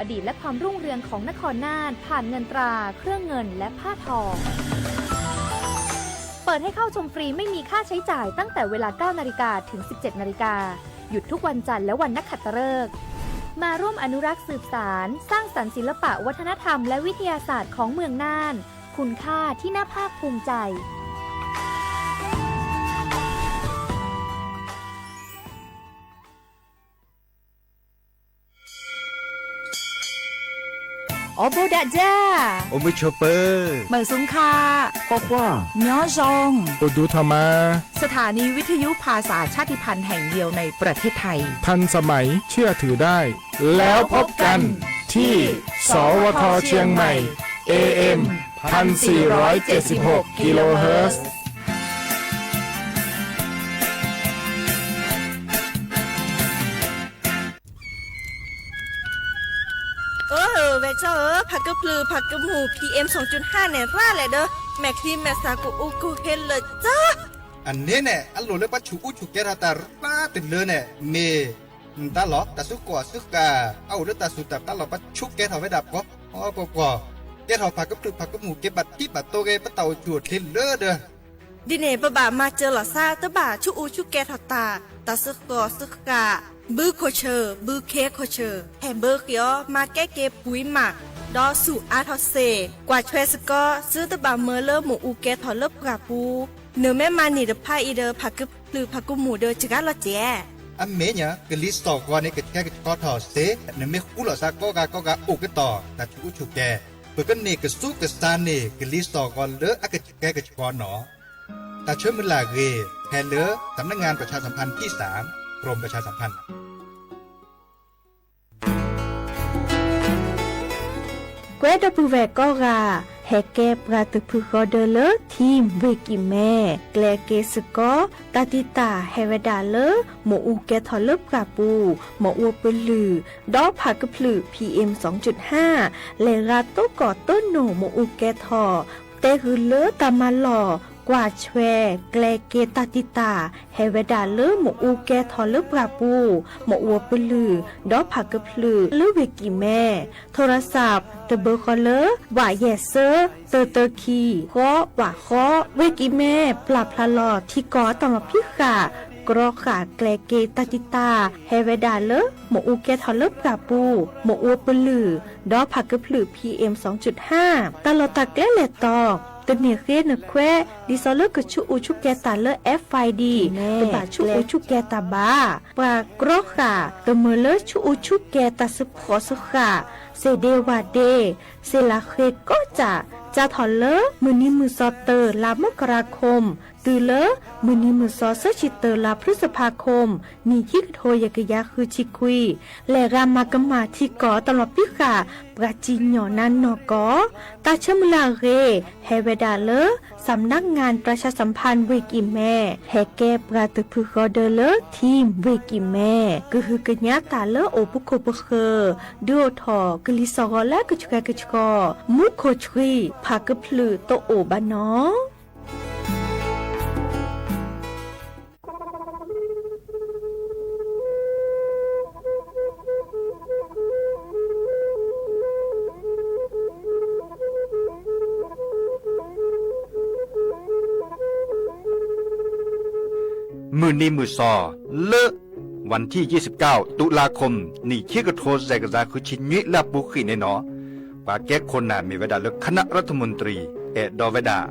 อดีตและความรุ่งเรืองของนครน่านผ่านเงินตรา เครื่องเงิน และผ้าทอ เปิดให้เข้าชมฟรีไม่มีค่าใช้จ่ายตั้งแต่เวลา เก้านาฬิกา ถึง สิบเจ็ดนาฬิกา หยุดทุกวันจันทร์และวันนักขัตฤกษ์ มาร่วมอนุรักษ์สืบสาน สร้างสรรค์ศิลปะวัฒนธรรมและวิทยาศาสตร์ของเมืองน่าน คุณค่าที่น่าภาคภูมิใจ အိၣ်ဘူးဒးဒၣ် အိၣ်ဘူးဆိးပၢၤ မုၢ်စူၤခါ ကွၢ်ကွၢ် ညီယီၢ် အိၣ်ဒူထီၣ်မး สถานีวิทยุภาษาชาติพันธุ์แห่งเดียวในประเทศไทย ทันสมัย เชื่อถือได้ แล้วพบกันที่ สวท เชียงใหม่ เอ เอ็ม พันสี่ร้อยเจ็ดสิบหก กิโลเฮิรตซ์ เออ แวะเจ้าเออ ผากระพลือ ผากระหมู่ พีเอ็ม สองจุดห้า เนี่ย ร่าแหละเด้อ แม่คลีแม่สากูอู้กูเฮดเลยจ้า อันนี้เนี่ย อโหลดแล้วปะชูอู้ชูแกทอตาร่าติดเลยเนี่ย เมย์ ตาหลอด ตาสุกก่อสุกา เอาเรื่องตาสูตรตาหลอดปะชูแกทอไว้ดับก็ อ๋อ ปอปอ แกทอผากระพลือ ผากระหมู่ เก็บบัตรที่บัตรโตเก ปะเต่าจวดเทเลอเด้อ ဒ်န့ၣ် ပဘၣ်မၤစၢၤလီၤသး တဘၣ်ဆူးအူဆူးကဲထီၣ်တၢ်, တၢ်စ့ၢ်ကီးစ့ၢ်ကီး, ဘုခိၣ်ဆၢၣ် ဘုခ့ခိၣ်ဆၢၣ်, ဟဲဘၢဃံအီၤ မၤကဲက့ၤပှံၤမး, ဒီးဆူၣ်အါထီၣ်စ့ၢ်, ကွၢ်ထွဲစ့ၢ်ကီး သုတဘၣ်မၢလၢမ့ၣ်အူကဲထီၣ်လၢပှၢ်ပူၤ, နမ့ၢ်မၤန့ၢ်တဖၣ်အံၤဒီး ဖးကဖျုးဖးကမူၣ်ဒီးစှၤလီၤစဲး အမ့ၢ်ညါ ကလံၤစိးဂီၤန့ၣ် ကဆှဲကဆှီထီၣ်စ့ၢ်, နမ့ၢ်ဃူလိာ်သးကိးဂၤကိးဂၤအိၣ်ကတီၢ် တၢ်ဆူးအူဆူးကဲ, ပကန့ၢ်ကစူၢ်ကစၢ်န့ၣ် ကလံၤစိးဂီၤလၢအကဆှဲကဆှီနီၤ. တၢ်ဆၢမုၢ်လၢ်အဂ့ၢ် ဟဲလၢ สำนักงานประชาสัมพันธ์ที่สาม กรมประชาสัมพันธ์ ကွဲဒီပုၢ်ဝဲၢ်ကိးဂၤ ဟဲကဲပှၤတဖုဃီဒၢလၢ ထံၣ်ဝ့ၢ်ကံၢ်မဲ ကျဲက့ၤစ့ၢ်ကီး တၢ်တံာ်တာ်ဟဲဝဲဒၣ်လၢ မ့ၣ်အူကဲထီၣ်လၢပှၢ်ပူၤ, မ့ၣ်အူပလုၢ်, ဒီးဖးကဖျုး PM စူၣ်ဟါ, လဲၤရၤသကိးတိၢ်နီၣ်မ့ၣ်အူကဲထီၣ်, တဲဃုာ်လၢတၢ်မၤလီၢ်, ကွၢ်ထွဲ, ကျဲက့ၤတၢ်တံာ်တာ် ဟဲဝဲဒၣ်လၢမ့ၣ်အူကဲထီၣ်လၢပှၢ်ပူၤ, မ့ၣ်အူပလုၢ်, ဒီးဖးကဖျုးလၢဝ့ၢ်ကံၢ်မဲ, ထူရစး တဘၢဃီလၢ ဝးယဲၢ်စၢ သၢသၢခံ ဃီ ဝးဃီ, ဝ့ၢ်ကံၢ်မဲ ပျၢ်ဖျါလီၤထံကီၢ်အတၢ်လီၢ်ဖံးဃာ် ကြီဃာ်ကျဲက့ၤတၢ်တံာ်တာ် ဟဲဝဲဒၣ်လၢ မ့ၣ်အူကဲထီၣ်လၢပှၢ်ပူၤ, မ့ၣ်အူပလုၢ်, ဒီးဖးကဖျုး PM စူၣ်ဟါ, တၢ်လီၢ်တၢ်ကျဲလဲၤတီၤ တန့ၢ်ဃ့နခွဲး ဒ်သိးလၢကဆူးအူဆူးကဲတၢ်လၢ FID တဘၣ်ဆူးအူဆူးကဲတၢ်ဘၣ်. ပှၤကြီဃာ် တမၢလၢဆူးအူဆူးကဲတၢ်စ့ၢ်ကီးစ့ၢ်ကီး, စ့ၢ်ဒ့ဝၣ်ဒ့, စ့ၢ်လၢဃ့ကိးစၢ်, စးထီၣ်လၢ မုၢ်နံၤမုၢ်သီတၢ လါမကရၤခိၣ် တုၤလၢ မုၢ်နံၤမုၢ်သီသၢဆံတၢ လါဖုစဖါခိၣ် နံၣ်ခံကထိယဲၢ်ကယၤဃုဆံခွံ, လဲၤဂၤမၤကမၣ်ထံကီၢ်အတၢ်လီၢ်ဖံးဃာ် ပှၤစံၣ်ညီၣ်နါနီၢ်ကီၢ်, တၢ်ဆၢမုၢ်လၢ်အဂ့ၢ် ဟဲဝဲဒၣ်လၢ สำนักงานประชาสัมพันธ์ ဝ့ၢ်ကံၢ်မဲ ဟဲကဲပှၤတဖုဃီဒၢလၢ ထံၣ်ဝ့ၢ်ကံၢ်မဲ ကဟုကညးတၢ်လၢအိၣ်ပူၤခိၣ်ပဃၢၤ ဒုးအိၣ်ထီၣ်ကလံၤစိးဂီၤလၢကဆှဲကဆှီ, မူခိၣ်ဆှံ ဖးကဖျုးတအိၣ်ဘၣ်နီၤ. မုၢ်နံၤမုၢ်သီ လၢ วันที่ยี่สิบเก้า ตุลาคม နံၣ်ခံကထိသၢကယၤဃုဆံနွံလၢအပူၤဃံးန့ၣ်နီၤ, ပှၤကဲခိၣ်နၢ်မ့ၢ်ဝဲဒၣ်လၢ คณะรัฐมนตรี အဲၣ်ဒိးဝဲဒၣ်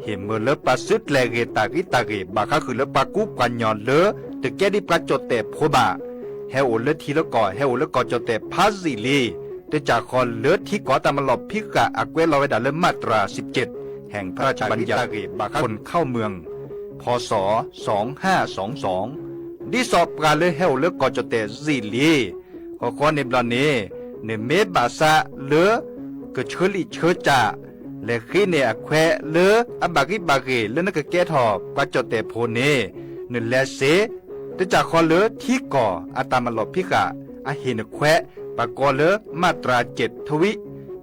ဟ့ၣ်မၢလၢပှၤစုတၢ်လဲၤဂ့ၤတၢ်ဂ့ၤတၢ်ဂ့ၤ ဘၣ်ဃးဃုာ်လၢပှၤကူပှၤကညီလၢ တကဲဒ်ပှၤကၠိၣ်တဲၣ်ဖိဘၣ်, ဟဲအိၣ်လၢထံလၢကီၢ် ဟဲအိၣ်လၢကီၢ်ကၠိၣ်တဲၣ်ဖးယံာ်လံ, တကၠၢ်ဃီလၢထံကီၢ်တၢ်မၤလီၢ်ဖံးဃာ်အကွဲးလီၤဝဲဒၣ်လၢ มาตราสิบเจ็ด แห่งพระราชบัญญัติ คนเข้าเมือง พ.ศ. สองห้าสองสอง ဒ်သိးပှၤလၢဟဲအိၣ်လၢကီၢ်ကၠီၣ်တဲၣ်ယံာ်လံ, ဃီဃီန့ၣ်ဘျီန့ၣ် နမ့ၢ်ဘၣ်သးလၢ ကဆၢလံာ်ဆၢကၠၢ် လဲၤဃ့န့ၢ်အခွဲးလၢအဘၣ်ဂံၢ်ဘၣ်ဂ့ၤလၢနကကဲထီၣ်ပှၤကၠီၣ်တဲၣ်ဖိန့ၣ် နလဲၤစ့ တကၠၢ်ဃီလၢထံကီၢ်အတၢ်မၤလီၢ်ဖံးဃာ် အဟ့ၣ်နခွဲး ပှၤကိးလၢ มาตราเจ็ดทวี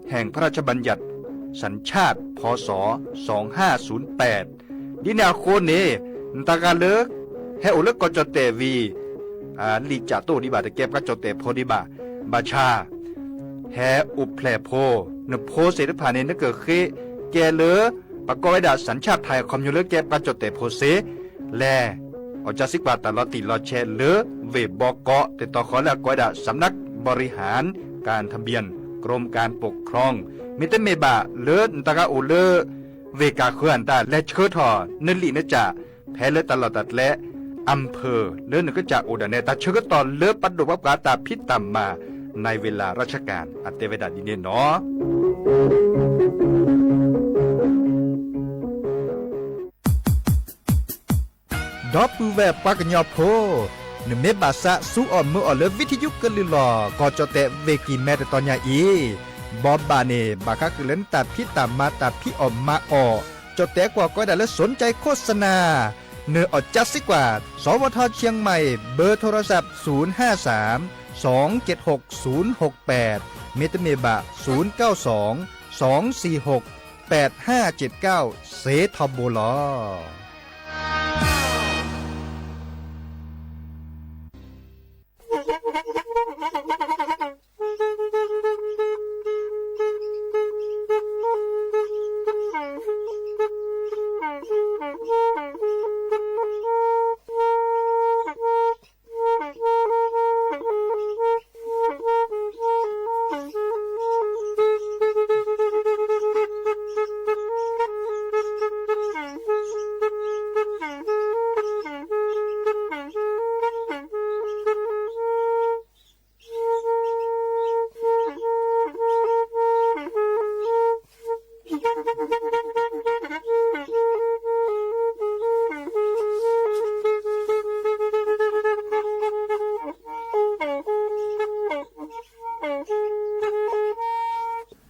แห่งพระราชบัญญัติสัญชาติ พ.ศ. สองห้าศูนย์แปด ဒ်န့ၣ်အဃိန့ၣ် နတၢ်ဂၤလၢ ဟဲအိၣ်လၢကီၢ်ကၠီၣ်တဲၣ်ဝံၤ လံာ်ကၠၢ်တအိၣ်ဒံးဘၣ် တကဲပှၤကၠီၣ်တဲၣ်ဖိဒံးဘၣ်. ဘၣ်ဆၣ် ဟဲအိၣ်ဖျဲၣ်ဖိ, နဖိသ့ၣ်တဖၣ်န့ၣ် နကဃ့ကဲလၢ ပကိးဝဲဒၣ် สัญชาติไทย ခီဖျိလၢကဲပှၤကၠီၣ်တဲၣ်ဖိသ့, လဲၤ အီၣ်စၢစံကွၢ်တၢ်လီၤတံၢ်လီၤဆဲးလၢ ဝ့ၢ်ဘီကီး တတီၤဃီလၢအကိးဝဲဒၣ် สำนักบริหารการทะเบียน กรมการปกครอง, မ့တမ့ၢ်ဘၣ်လၢနတဂၤအိၣ်လၢ ဝ့ၢ်ကၢ်ဃၢၤအတၢ် လဲၤဆှၢထီၣ်နလံာ်နကၠၣ် ဖဲလၢတၢ်လီၢ်တၢ်ကျဲ อำเภอ လၢနကစၢ်အိၣ်ဒၣ်နဲ တၢ်ဆၢကတီၢ်လၢပဒိၣ်ပှၤပှၤတၢ်ဖံးတၢ်မၤ ในเวลาราชการ အတဲဝဲဒၣ်ဒ်န့ၣ်နီၤ. ဒီပုၢ်ဝဲၢ်ပှၤကညီဖိ, နမ့ၢ်ဘၣ်သးစူအီၣ်မၢအီၣ်လၢ ဝံထယုကလုၢ်လီၢ် ကီၢ်ကၠီၣ်တဲၣ် ဝ့ၢ်ကံၢ်မဲ တတီၤညါအံၤ, ဘီဘၣ်န့ၣ် ဘၣ်ဃးဃုာ်လၢနတၢ်ဖံးတၢ်မၤတၢ်ဖံးအီၣ်မၤအီၣ်, ကၠီၣ်တဲၣ်ကွၢ်ကိးဝဲဒၣ်လၢ สนใจโฆษณา, နအီၣ်စၢစံကွၢ် สวท เชียงใหม่ เบอร์โทรศัพท์ ศูนย์ห้าสาม สองเจ็ดหก ศูนย์หกแปด မ့တမ့ၢ်ဘၣ် ศูนย์เก้าสอง สองสี่หก แปดห้าเจ็ดเก้า စ့ထီဘိလီၤ.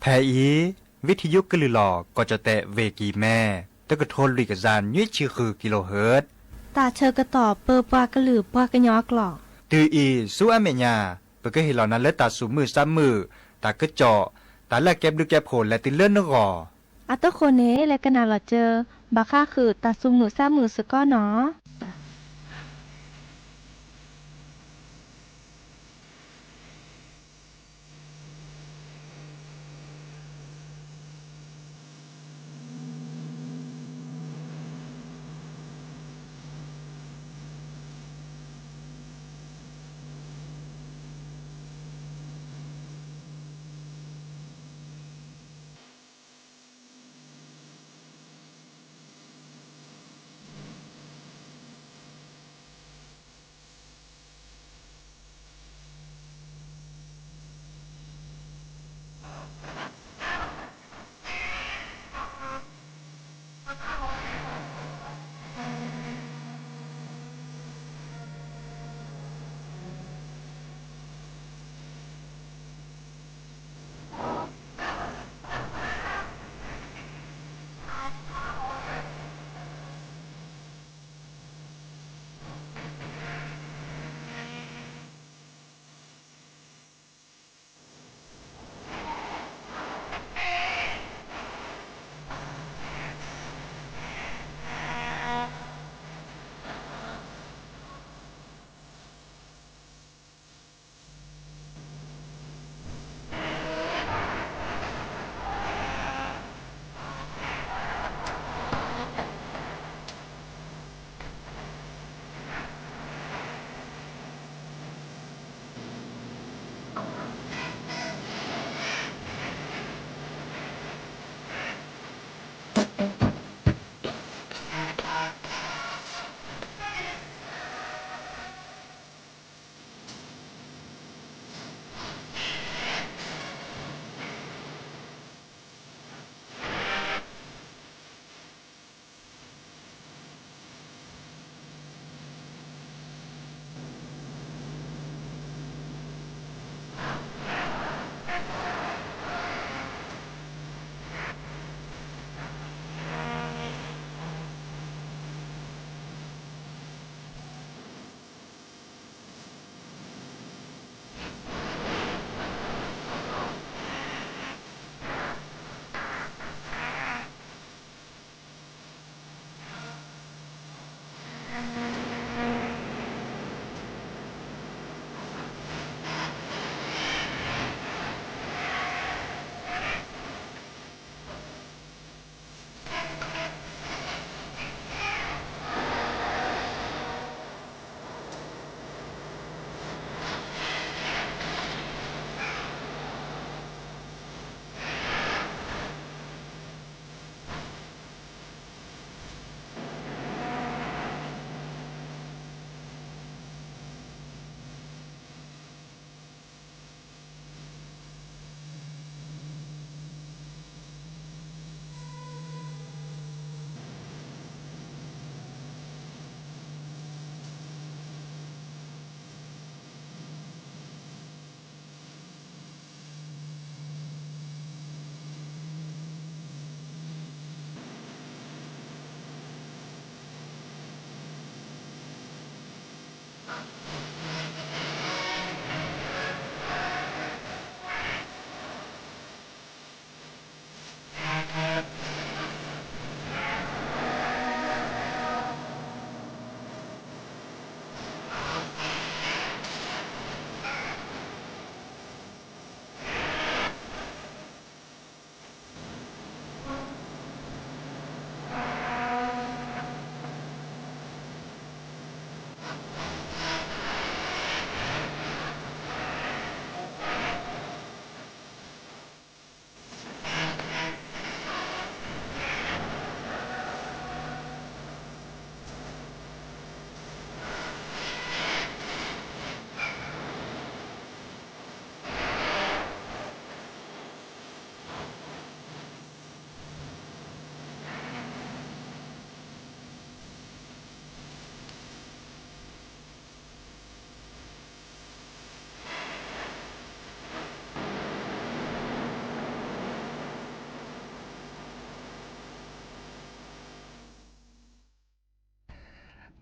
ဖဲအံၤ ဝံထယုကလုၢ်လီၢ် ကီၢ်ကၠီၣ်တဲၣ် ဝ့ၢ်ကံၢ်မဲ တကထိလွံၢ်ကယၤနွံဆံဃု kilohertz တၢ်ဆၢကတီၢ်ပၢပှၤကလုာ်ပှၤကညီကျိာ်. တုၤအံၤဆူအမဲာ်ညါ ပကဟ့ၣ်လီၤနၤလၢတၢ်သူၣ်မုာ်သးမုာ်, တၢ်ကစီၣ်, တၢ်လၢအကဲဘျုးကဲဖှိၣ်လဲၤတုၤလၢနဂီၢ်. အတဃိန့ၣ် လဲၤကနၣ်လီၤစၢၤ ဘၣ်ဃးဃုာ်တၢ်သူၣ်မုာ်သးမုာ်စ့ၢ်ကီးနီၤ.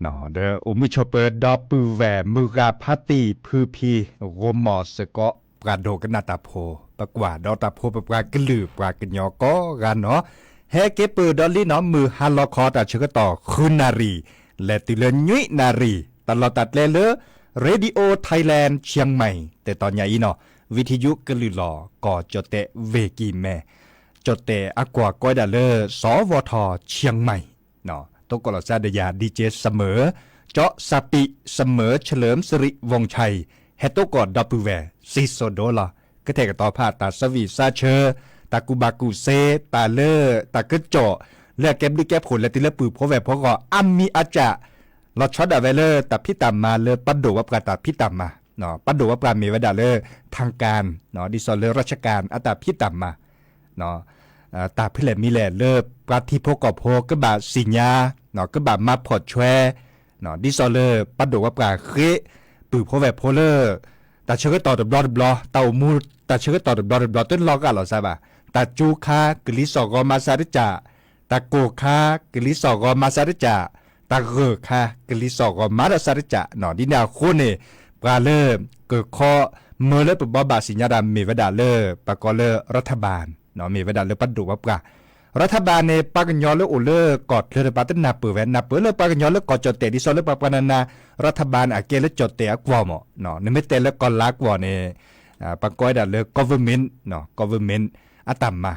ဒီးအိၣ်မုာ်ဆိးပၢၤဒီပုၢ်ဝဲၢ် မုၢ်ဂၤဖါတံၢ်ဖုဖံ ဂိၤမီၤစ့ၢ်ကီး ပှၤဒိကနၣ်တၢ်ဖိ ပကွၢ်ဒီးတၢ်ဖိပပှၤကလုာ်ပှၤကညီကိးဂၤနီၤ, ဟဲက့ၤပၢၢ်ဒီးလံနီၤ မုၢ်ဟါလီၤခီတၢ်ဆၢကတီၢ်ဃုနၣ်ရံၣ် လဲၤတုၤလၢနွံနၣ်ရံၣ် တၢ်လီၢ်တၢ်ကျဲလၢ Radio Thailand Chiang Mai တတီၤညါအံၤနီၤ, ဝံထံယူကလုၢ်လီၤ ကီၢ်ကၠီၣ်တဲၣ်ဝ့ၢ်ကံၢ်မဲ, ကၠီၣ်တဲၣ်အကွီၢ်ကိးဝဲဒၣ်လၢ စီၤဝီၤထီၣ် Chiang Mai နီၤ, တိကိးလီၤစၢ်ဒီးယၤ DJ စမၢၤ, ကၠီစးပံး စမၢၤ เฉลิมสิริวงศ์ชัย ဟဲတိကိးဒီပုၢ်ဝဲၢ် စံၣ်စိၤဒိလီၤ, ကထဲၣ်ကတီၤဖးတၢ်ဆၢဝံၣ်ဆၢဆၢ, တၢ်ကူၣ်ဘၣ်ကူၣ်သ့, တၢ်လၢ တၢ်ကစီၣ် လၢအကဲဘျုးကဲဖှိၣ်လဲၤတုၤလၢပုၢ်ဖိဝဲၢ်ဖိဂီၢ် အါမံၤအါကၠၢ် လီၤဆီဒၣ်ဝဲလၢတၢ်ဖံးတၢ်မၤလၢပှၤဒိၣ်ဝဲပှၤတၢ်ဖံးတၢ်မၤ, ပှၤဒိၣ်ဝဲပှၤမ့ၢ်ဝဲဒၣ်လၢ ทางการ ဒ်သိးလၢ ราชการ အတၢ်ဖံးတၢ်မၤ တၢ်ဖဲလဲၣ်မံၤလဲၣ်လၢပှၤထံဖိကီၢ်ဖိကဘၣ်သ့ၣ်ညါ, ကဘၣ်မၤဖှီၣ်ဆွဲ, ဒ်သိးလၢပှၤဒိၣ်ဝဲပှၤဃ့ ပုၢ်ဖိဝဲၢ်ဖိလၢ တၢ်ဆၢကတီၢ်တဘျီတဘျီ တၢ်အိၣ်မူ တၢ်ဆၢကတီၢ်တဘျီတဘျီ တလီၤဂာ်လီၤစၢ်ဘၣ်, တၢ်ကၠိခါ ကလံၤစိးဂီၤမၤစၢ်တကၢ်, တၢ်ကိၢ်ခါ ကလံၤစိးဂီၤမၤစၢ်တကၢ်, တၢ်ဂၢၢ်ခါ ကလံၤစိးဂီၤမၤဒီးစၢ်တကၢ်, ဒ်န့ၣ်အဃိန့ၣ် ပှၤလၢ ကခီမၢလၢပဘီဘၣ်သ့ၣ်ညါတၢ်မ့ၢ်ဝဲဒၣ်လၢ ပှၤကိးလၢ รัฐบาล မ့ၢ်ဝဲဒၣ်လၢပှၤဒိၣ်ဝဲပှၤ, รัฐบาล န့ၣ် ပှၤကညီလၢအိၣ်လၢကီၢ်ချၢတဖၣ်တနၢ်ပၢၢ်ဝဲ နၢ်ပၢၢ်လၢပှၤကညီလၢကီၢ်ကၠီၣ်တဲၣ် ဒ်သိးလၢပှၤပှၤနၤနၤ รัฐบาล န့ၣ် အကဲလၢကၠီၣ်တဲၣ်အကွီၢ်မး, နမ့ၢ်တဲလၢကီၢ်လါကွီၢ်န့ၣ် ပှၤကိးဝဲဒၣ်လၢ government, government အတၢ်မၤ,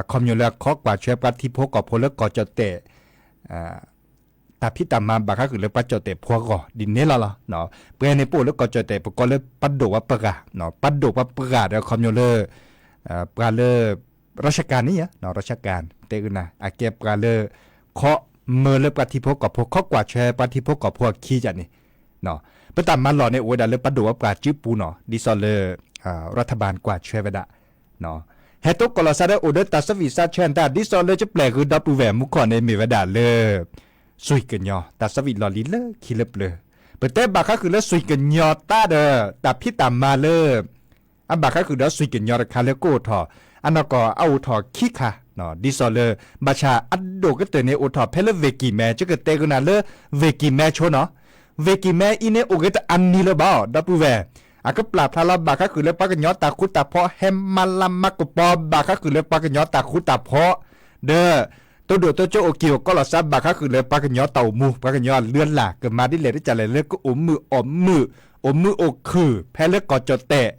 အခီပညီလၢအခီကွၢ်ဆွဲပှၤထံဖိကီၢ်ဖိလၢကီၢ်ကၠီၣ်တဲၣ် တၢ်ဖံးတၢ်မၤဘၣ်ဃးဃုာ်လၢပှၤကၠီၣ်တဲၣ်ဖိအဂီၢ် ဒ်န့ၣ်လီၤလီၤ. ပှၤန့ၣ်ပအိၣ်လၢကီၢ်ကၠီၣ်တဲၣ် ပကိးလၢပှၤဒိၣ်ဝဲပှၤ, ပှၤဒိၣ်ဝဲပှၤဒီးအခီပညီလၢ ပှၤလၢ ราชการ န့ၣ်ဧါ, ราชการ တဲကနၤ အကဲပှၤလၢ ခီမၢလၢပှၤထံဖိကီၢ်ဖိ ခီကွၢ်ဆွဲပှၤထံဖိကီၢ်ဖိအခံကန့ၣ် ပတၢ်မၤလီၢ်န့ၣ် အိၣ်ဝဲဒၣ်လၢပှၤဒိၣ်ဝဲပှၤစုပူၤနီၤ ဒ်သိးလၢ รัฐบาล ကွၢ်ဆွဲဝဲဒၣ် ဟဲတိကိးလီၤစၢ်ဒီးအိၣ်ဒီးတၢ်ဆၢဝံၣ်ဆၢဆၢတၢ် ဒ်သိးလၢကပျဲၢ်ဂုၤဒီပုၢ်ဝဲၢ်မူခိၣ်န့ၣ် မ့ၢ်ဝဲဒၣ်လၢ စွံၣ်ကညီၤ တၢ်ဆၢဝံၣ်လီၢ်လံၤလၢခံလၢပျၢၤ, ပတဲဘၣ်ဃးဃုာ်လၢစွံၣ်ကညီၤတၢ်ဒီး တၢ်ဖံးတၢ်မၤလၢ အဘၣ်ဃးဃုာ်ဒီးစွံၣ်ကညီၤတခါလၢကအိၣ်ထီၣ် အနီၢ်ကီၢ်အအိၣ်ထီၣ်ခံခါ, ဒ်သိးလၢ ဘၣ်ဆၣ်အဒိၣ်ကတၢၢ်န့ၣ် အိၣ်ထီၣ်ဖဲလၢဝ့ၢ်ကံၢ်မဲ ယကတဲကနၤလၢ ဝ့ၢ်ကံၢ်မဲဆိနီၤ, ဝ့ၢ်ကံၢ်မဲအံၤန့ၣ် အိၣ်ဂ့ၤတအါနံၤလၢၤဘၣ် ဒီပုၢ်ဝဲၢ်, အကပျၢ်ဖျါလီၤဘၣ်ဃးဃုာ်လၢပှၤကညီတၢ်ဃူတၢ်ဖိး ဟဲမၤလၤမၤကပီၤ ဘၣ်ဃးဃုာ်လၢပှၤကညီတၢ်ဃူတၢ်ဖိး, ဒီး တိၢ်ဒိၣ်တိၢ်ကၠိအိၣ်က့ၤအိၣ်ကီလီၤစၢ် ဘၣ်ဃးဃုာ်လၢပှၤကညီတၢ်အိၣ်မူ ပှၤကညီအလုၢ်အလၢ် ကမၤဒ်လဲၣ်ဒ်လဲၣ်လၢကအိၣ်မုာ်အိၣ်မုာ် အိၣ်မုာ်အိၣ်ခုၣ်ဖဲလၢကီၢ်ကၠီၣ်တဲၣ်,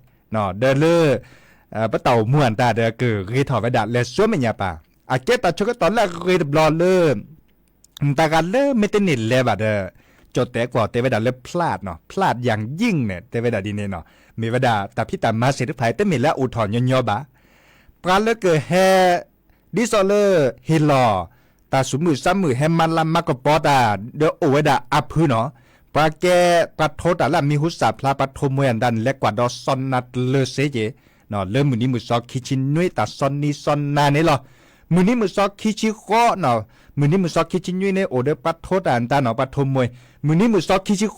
ဒီးလၢ ပတၢ်အိၣ်မူအတၢ်ဒီးကဂ့ၤထီၣ်ဝဲဒၣ် လဲၤဆူမဲာ်ညါပၢ်, အကဲတၢ်ဆၢကတီၢ်လၢအဂ့ၤတဘျီလၢ နတဂၤလၢမ့ၢ်တန့ၢ်လဲၤဘၣ်ဒီး ကၠီၣ်တဲၣ်ကွီၢ်တဲဝဲဒၣ်လၢ พลาด နီၤ พลาดอย่างยิ่ง န့ၣ် တဲဝဲဒၣ်ဒ်န့ၣ်နီၤ, မ့ၢ်ဝဲဒၣ်တၢ်ဖံးတၢ်မၤသ့ၣ်တဖၣ် တမ့ၢ်လၢအအိၣ်ထီၣ်ညီညီဘၣ်, ပှၤလၢကဟဲ ဒ်သိးလၢ ဟ့ၣ်လီၤ တၢ်သူၣ်မုာ်သးမုာ် ဟဲမၤလၤမၤကပီၤတၢ် ဒီးအိၣ်ဝဲဒၣ်အါဖုနီၤ, ပှၤကဲ ပှၤထိတၢ်လၢအမံၤဟူစၢ်ဖျါ ပှၤထိမှဲအတၢ်န့ၣ် လဲၤကွၢ်ဒီးစီၤနၤတလၢၤစ့က့ၤ လၢမုၢ်နံၤမုၢ်သီခံဆံနွံ တၢ်စီၤနံၤစီၤနၤန့ၣ်လီၤ. မုၢ်နံၤမုၢ်သီခံဆံဃီနီၤ, မုၢ်နံၤမုၢ်သီခံဆံနွံန့ၣ် အိၣ်ဒီးပှၤထိတၢ်အတၢ်နီၤ ပှၤထိမှဲ, မုၢ်နံၤမုၢ်သီခံဆံဃီဘျီဒီး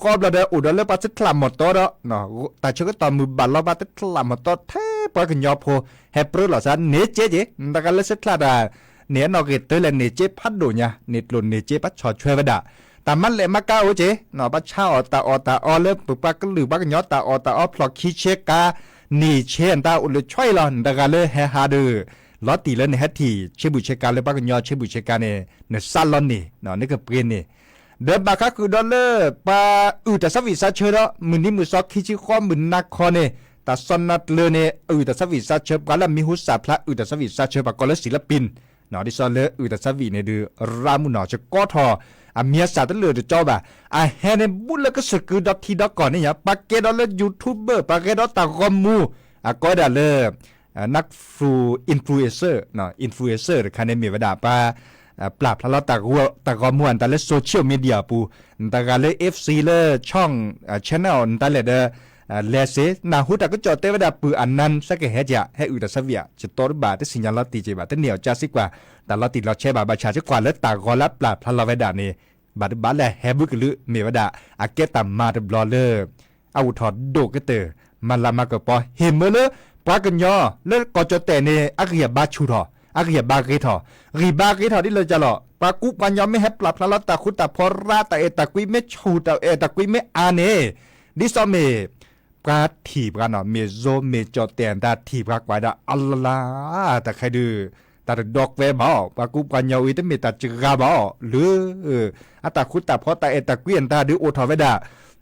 အိၣ်ဒီးလၢပှၤသ့ၣ်ချၣ်မီၢ်တီဒီး တၢ်ဆၢကတီၢ်မုၢ်ဘၣ်လီၤ ပှၤသ့ၣ်ချၣ်မီၢ်တီထဲပှၤကညီဖိ ဟဲပြၢလီၤစၢ် န့ၢ်က့က့ၤ နတဂၤလၢသ့ၣ်ချၣ်တၢ် န့ၢ်အနီၢ်ဂ့ၤတၢ်လဲၣ် န့ၢ်က့ဖးဒိၣ်ညါ န့ၢ်ကျိၣ်န့ၢ်စ့ ပှၤဆီၣ်ထွဲဝဲဒၣ်, တၢ်မၤလဲၣ်မၤကါအိၣ်က့ၤ ပှၤဆါအီၣ်တၢ်အီၣ်တၢ်အီလၢပပှၤကလုာ်ပှၤကညီတၢ်အီၣ်တၢ်အီ ဖျိၣ်ခံဆ့ကၤ န့ၢ်ဆ့အတၢ်အိၣ်လၢဆီအံၤလီၤ. နတဂၤလၢဟဲဟးဒီး လီၤတံၢ်လၢနဟဲထံၣ် ဆ့ဘူၣ်ဆ့ကၤလၢပှၤကညီဆ့ဘူၣ်ဆ့ကၤန့ၣ် နစးလီၤန့ၢ် နကပှ့ၤန့ၢ် ဒီးဘၣ်ဃးဃုာ်ဒီးလၢ ပှၤအုၣ်တၢ်ဆၢဝံၣ်ဆၢဆၢဒီး မုၢ်နံၤမုၢ်သီခံဆံဃီမုၢ်နၤခီန့ၣ် တၢ်စီၤနၤတလၢၤန့ၣ် အုၣ်တၢ်ဆၢဝံၣ်ဆၢဆၢ ပှၤလၢအမံၤဟူစၢ်ဖျါ အုၣ်တၢ်ဆၢဝံၣ်ဆၢဆၢ ပှၤကိးလၢ ศิลปิน ဒ်သိးလၢအုၣ်တၢ်ဆၢဝံၣ်န့ၣ်ဒုး ရၣ်မုၣ်နီၤ စကီထီၣ် အမံၤအသၣ်တလၢာ်တကၠီဘၣ်. အဟဲန့ၣ် ဘူးလၢကစၢၢ်ကုဒီထံဒီကီၢ်န့ၣ်ညါ ပှၤကဲဒီးလၢ YouTuber ပှၤဂဲၤဒီးတၢ်ဂီၤမူ အကိးဝဲဒၣ်လၢ นัก influencer influencer တခါန့ၣ်မ့ၢ်ဝဲဒၣ် ပှၤ ပျၢ်ဖျါလီၤ တၢ်ဂီၤမူအတၢ်လၢ social media အပူၤ, နတဂၤလၢ FC လၢ ช่อง channel နတၢ်လဲၣ်ဒီး လဲၤစ့ နၢ်ဟူတၢ်ကစီၣ်တဲဝဲဒၣ် ပုၢ်အနၢ် စဲကဟဲက့ၤ ဟဲအုၣ်တၢ်ဆၢဝံၣ်ဧါ ယတီတဘၣ် တသ့ၣ်ညါလီၤတံၢ်က့ၤဘၣ် တန့ၢ်အီၤကၢ်စ့ကွၢ် တၢ်လီၤတံၢ်လီၤဆဲးဘၣ် ဘၣ်ဆၣ်စ့ကွၢ်လၢတၢ်ဂီၤလၢအပျၢ်ဖျါလီၤဝဲဒၣ်န့ၣ် ဘၣ်တဘၣ်လၢအဟဲဘူးကလုာ် မ့ၢ်ဝဲဒၣ် အကဲတၢ်မၤတဘျီလၢ အအိၣ်ထီၣ်ဒိၣ်ကတၢၢ် မၤလၤမၤကပီၤ ဟ့ၣ်မၢလၢ ပှၤကညီလၢကီၢ်ကၠီၣ်တဲၣ်န့ၣ် အဂံၢ်အဘါဆူၣ်ထီၣ် အဂံၢ်အဘါဂ့ၤထီၣ်, ဂံၢ်ဘါဂ့ၤထီၣ်ဒ်လဲၣ်ဒ်လဲၣ်, ပှၤကူပှၤကညီမ့ၢ်ဟဲပျၢ်ဖျါလီၤတၢ်ဃူတၢ်ဖိးရါ တၢ်အဲၣ်တၢ်ကွံမ့ၢ်ဆူၣ် တၢ်အဲၣ်တၢ်ကွံမ့ၢ်အါန့ၣ်, ဒ်သိးမ့ၢ် ပှၤထံၣ်ပှၤနီၤ မ့ၢ် Zoom မ့ၢ် ကၠီၣ်တဲၣ် တၢ်ထံၣ်ပှၤကွၢ်ဒၣ်အလလါ, တၢ်ခဲဒုး တၢ်တဒီကွဲဘၣ်အီၤ, ပှၤကူပှၤကညီဝံၤတမ့ၢ်တၢ်စှၤဘၣ်အီၤ, လၢ အတၢ်ဃူတၢ်ဖိး တၢ်အဲၣ်တၢ်ကွံအတၢ်ဒုးအိၣ်ထီၣ်ဝဲဒၣ်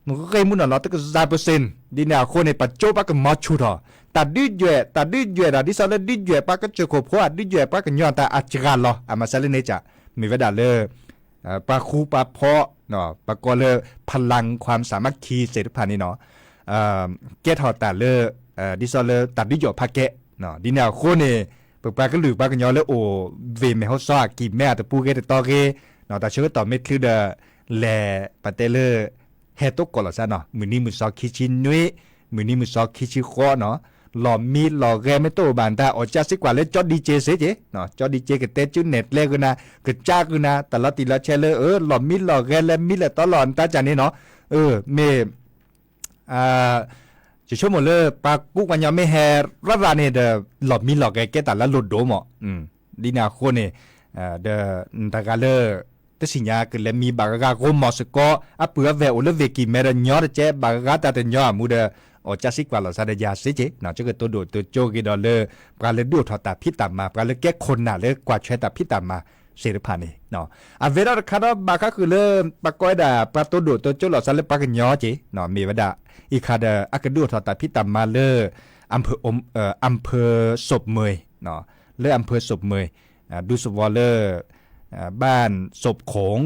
ဂ့ၢ်မုၢ်နီၢ်လီၤ တကစၢ်ပၢၢ်စ့ၣ်, ဒ်န့ၣ်အဃိန့ၣ် ပကၠိပှၤကမီၤဆူၣ်ထီၣ်, တၢ်ဒုးယွဲၢ် တၢ်ဒုးယွဲၢ်ဒၣ် ဒ်သိးလၢဒုးယွဲၢ်ပှၤကစၢၢ်ခိၣ်ဖိဧါ ဒုးယွဲၢ်ပှၤကညီအတၢ်အစှၤလီၤ အမၤစၢၤလၢန့ၣ်က မ့ၢ်ဝဲဒၣ်လၢ ပှၤဃူပှၤဖိး ပကိးလၢ พลังความสามัคคี သ့ၣ်တဖၣ်န့ၣ်နီၤ ကဲထီၣ်တၢ်လၢ ဒ်သိးလၢတၢ်ဒုးယွဲၢ်ဖးကဲ, ဒ်န့ၣ်အဃိန့ၣ် ပပှၤကလုာ်ပှၤကညီလၢအိၣ် ဝ့ၢ်မဲၢ်ဟီစီအကံၢ်မဲအတပူၤဂ့ၤတတီၤဂ့ၤ, တၢ်ဆၢကတီၢ်မ့ၢ်ချုးဒီး လဲၤပတဲလၢ ဟဲတိကိးလီၤစ့ၢ်နီၤ မုၢ်နံၤမုၢ်စီၤခံဆံနွံ, မုၢ်နံၤမုၢ်စီၤခံဆံဃိးနီၤ, လီၢ်မံလီၢ်ဂဲၤမ့ၢ်တအိၣ်ဘၣ်တၢ် အီၣ်ကၠၢစံကွၢ်လၢ ကၠီဒံက့စ့ၢ်ကီး, ကၠီဒံက့ကတဲကၠူနဲၣ်ကျဲဂုာ်နၤ ကစၢ်ဂုာ်နၤ တၢ်လီၤတံၢ်လီၤဆဲးလၢ လီၢ်မံလီၢ်ဂဲၤလၢမံလဲၤတီလီၤနတၢ်ကၢ်န့ၣ်နီၤ, မ့ၢ် ယဆိကမိၣ်လၢ ပှၤကူပှၤကညီမ့ၢ်ဟဲရၤရၤန့ၣ်ဒီး လီၢ်မံလီၢ်ဂဲၤကဲတၢ်လၢလိၣ်ဒိၣ်မး, ဒ်န့ၣ်အဃိန့ၣ် ဒီး နတဂၤလၢ တသ့ၣ်ညါကလဲၤမံဘၣ်ဂၤဂၤ ဂိၢ်မီၢ်စ့ၢ်ကီး အပုၢ်အဝဲၢ်အိၣ်လၢဝ့ၢ်ကံၢ်မဲဒီးညီတကဲး ဘၣ်ဂၤတၢ်တညီအမူဒီး အီၣ်ကၠၢစံကွၢ်လီၤစ့ၢ်ဒီးယၤစ့ၢ်ကီး, ကကတိၤဒိၣ်တိၤကၠိဂ့ၤဒီးလၢ ပှၤလၢဒုးအိၣ်ထီၣ်တၢ်ဖံးတၢ်မၤ ပှၤလၢကဲခိၣ်နၢ်လၢကွၢ်ထွဲတၢ်ဖံးတၢ်မၤသ့ၣ်တဖၣ်န့ၣ် အဝဲဒၣ်တခါဒီးဘၣ်ဃးဃုာ်လၢ ပကိးဝဲဒၣ် ပှၤတိၤဒိၣ်တိၤကၠိလီၤစ့ၢ်လၢပှၤကညီက့ၢ် မ့ၢ်ဝဲဒၣ် အံၤခါဒီး အကဒုးအိၣ်ထီၣ်တၢ်ဖံးတၢ်မၤလၢ อำเภอ อำเภอศพเมย လၢ อำเภอศพเมย ဒူသဝီလၢ บ้านศพโขง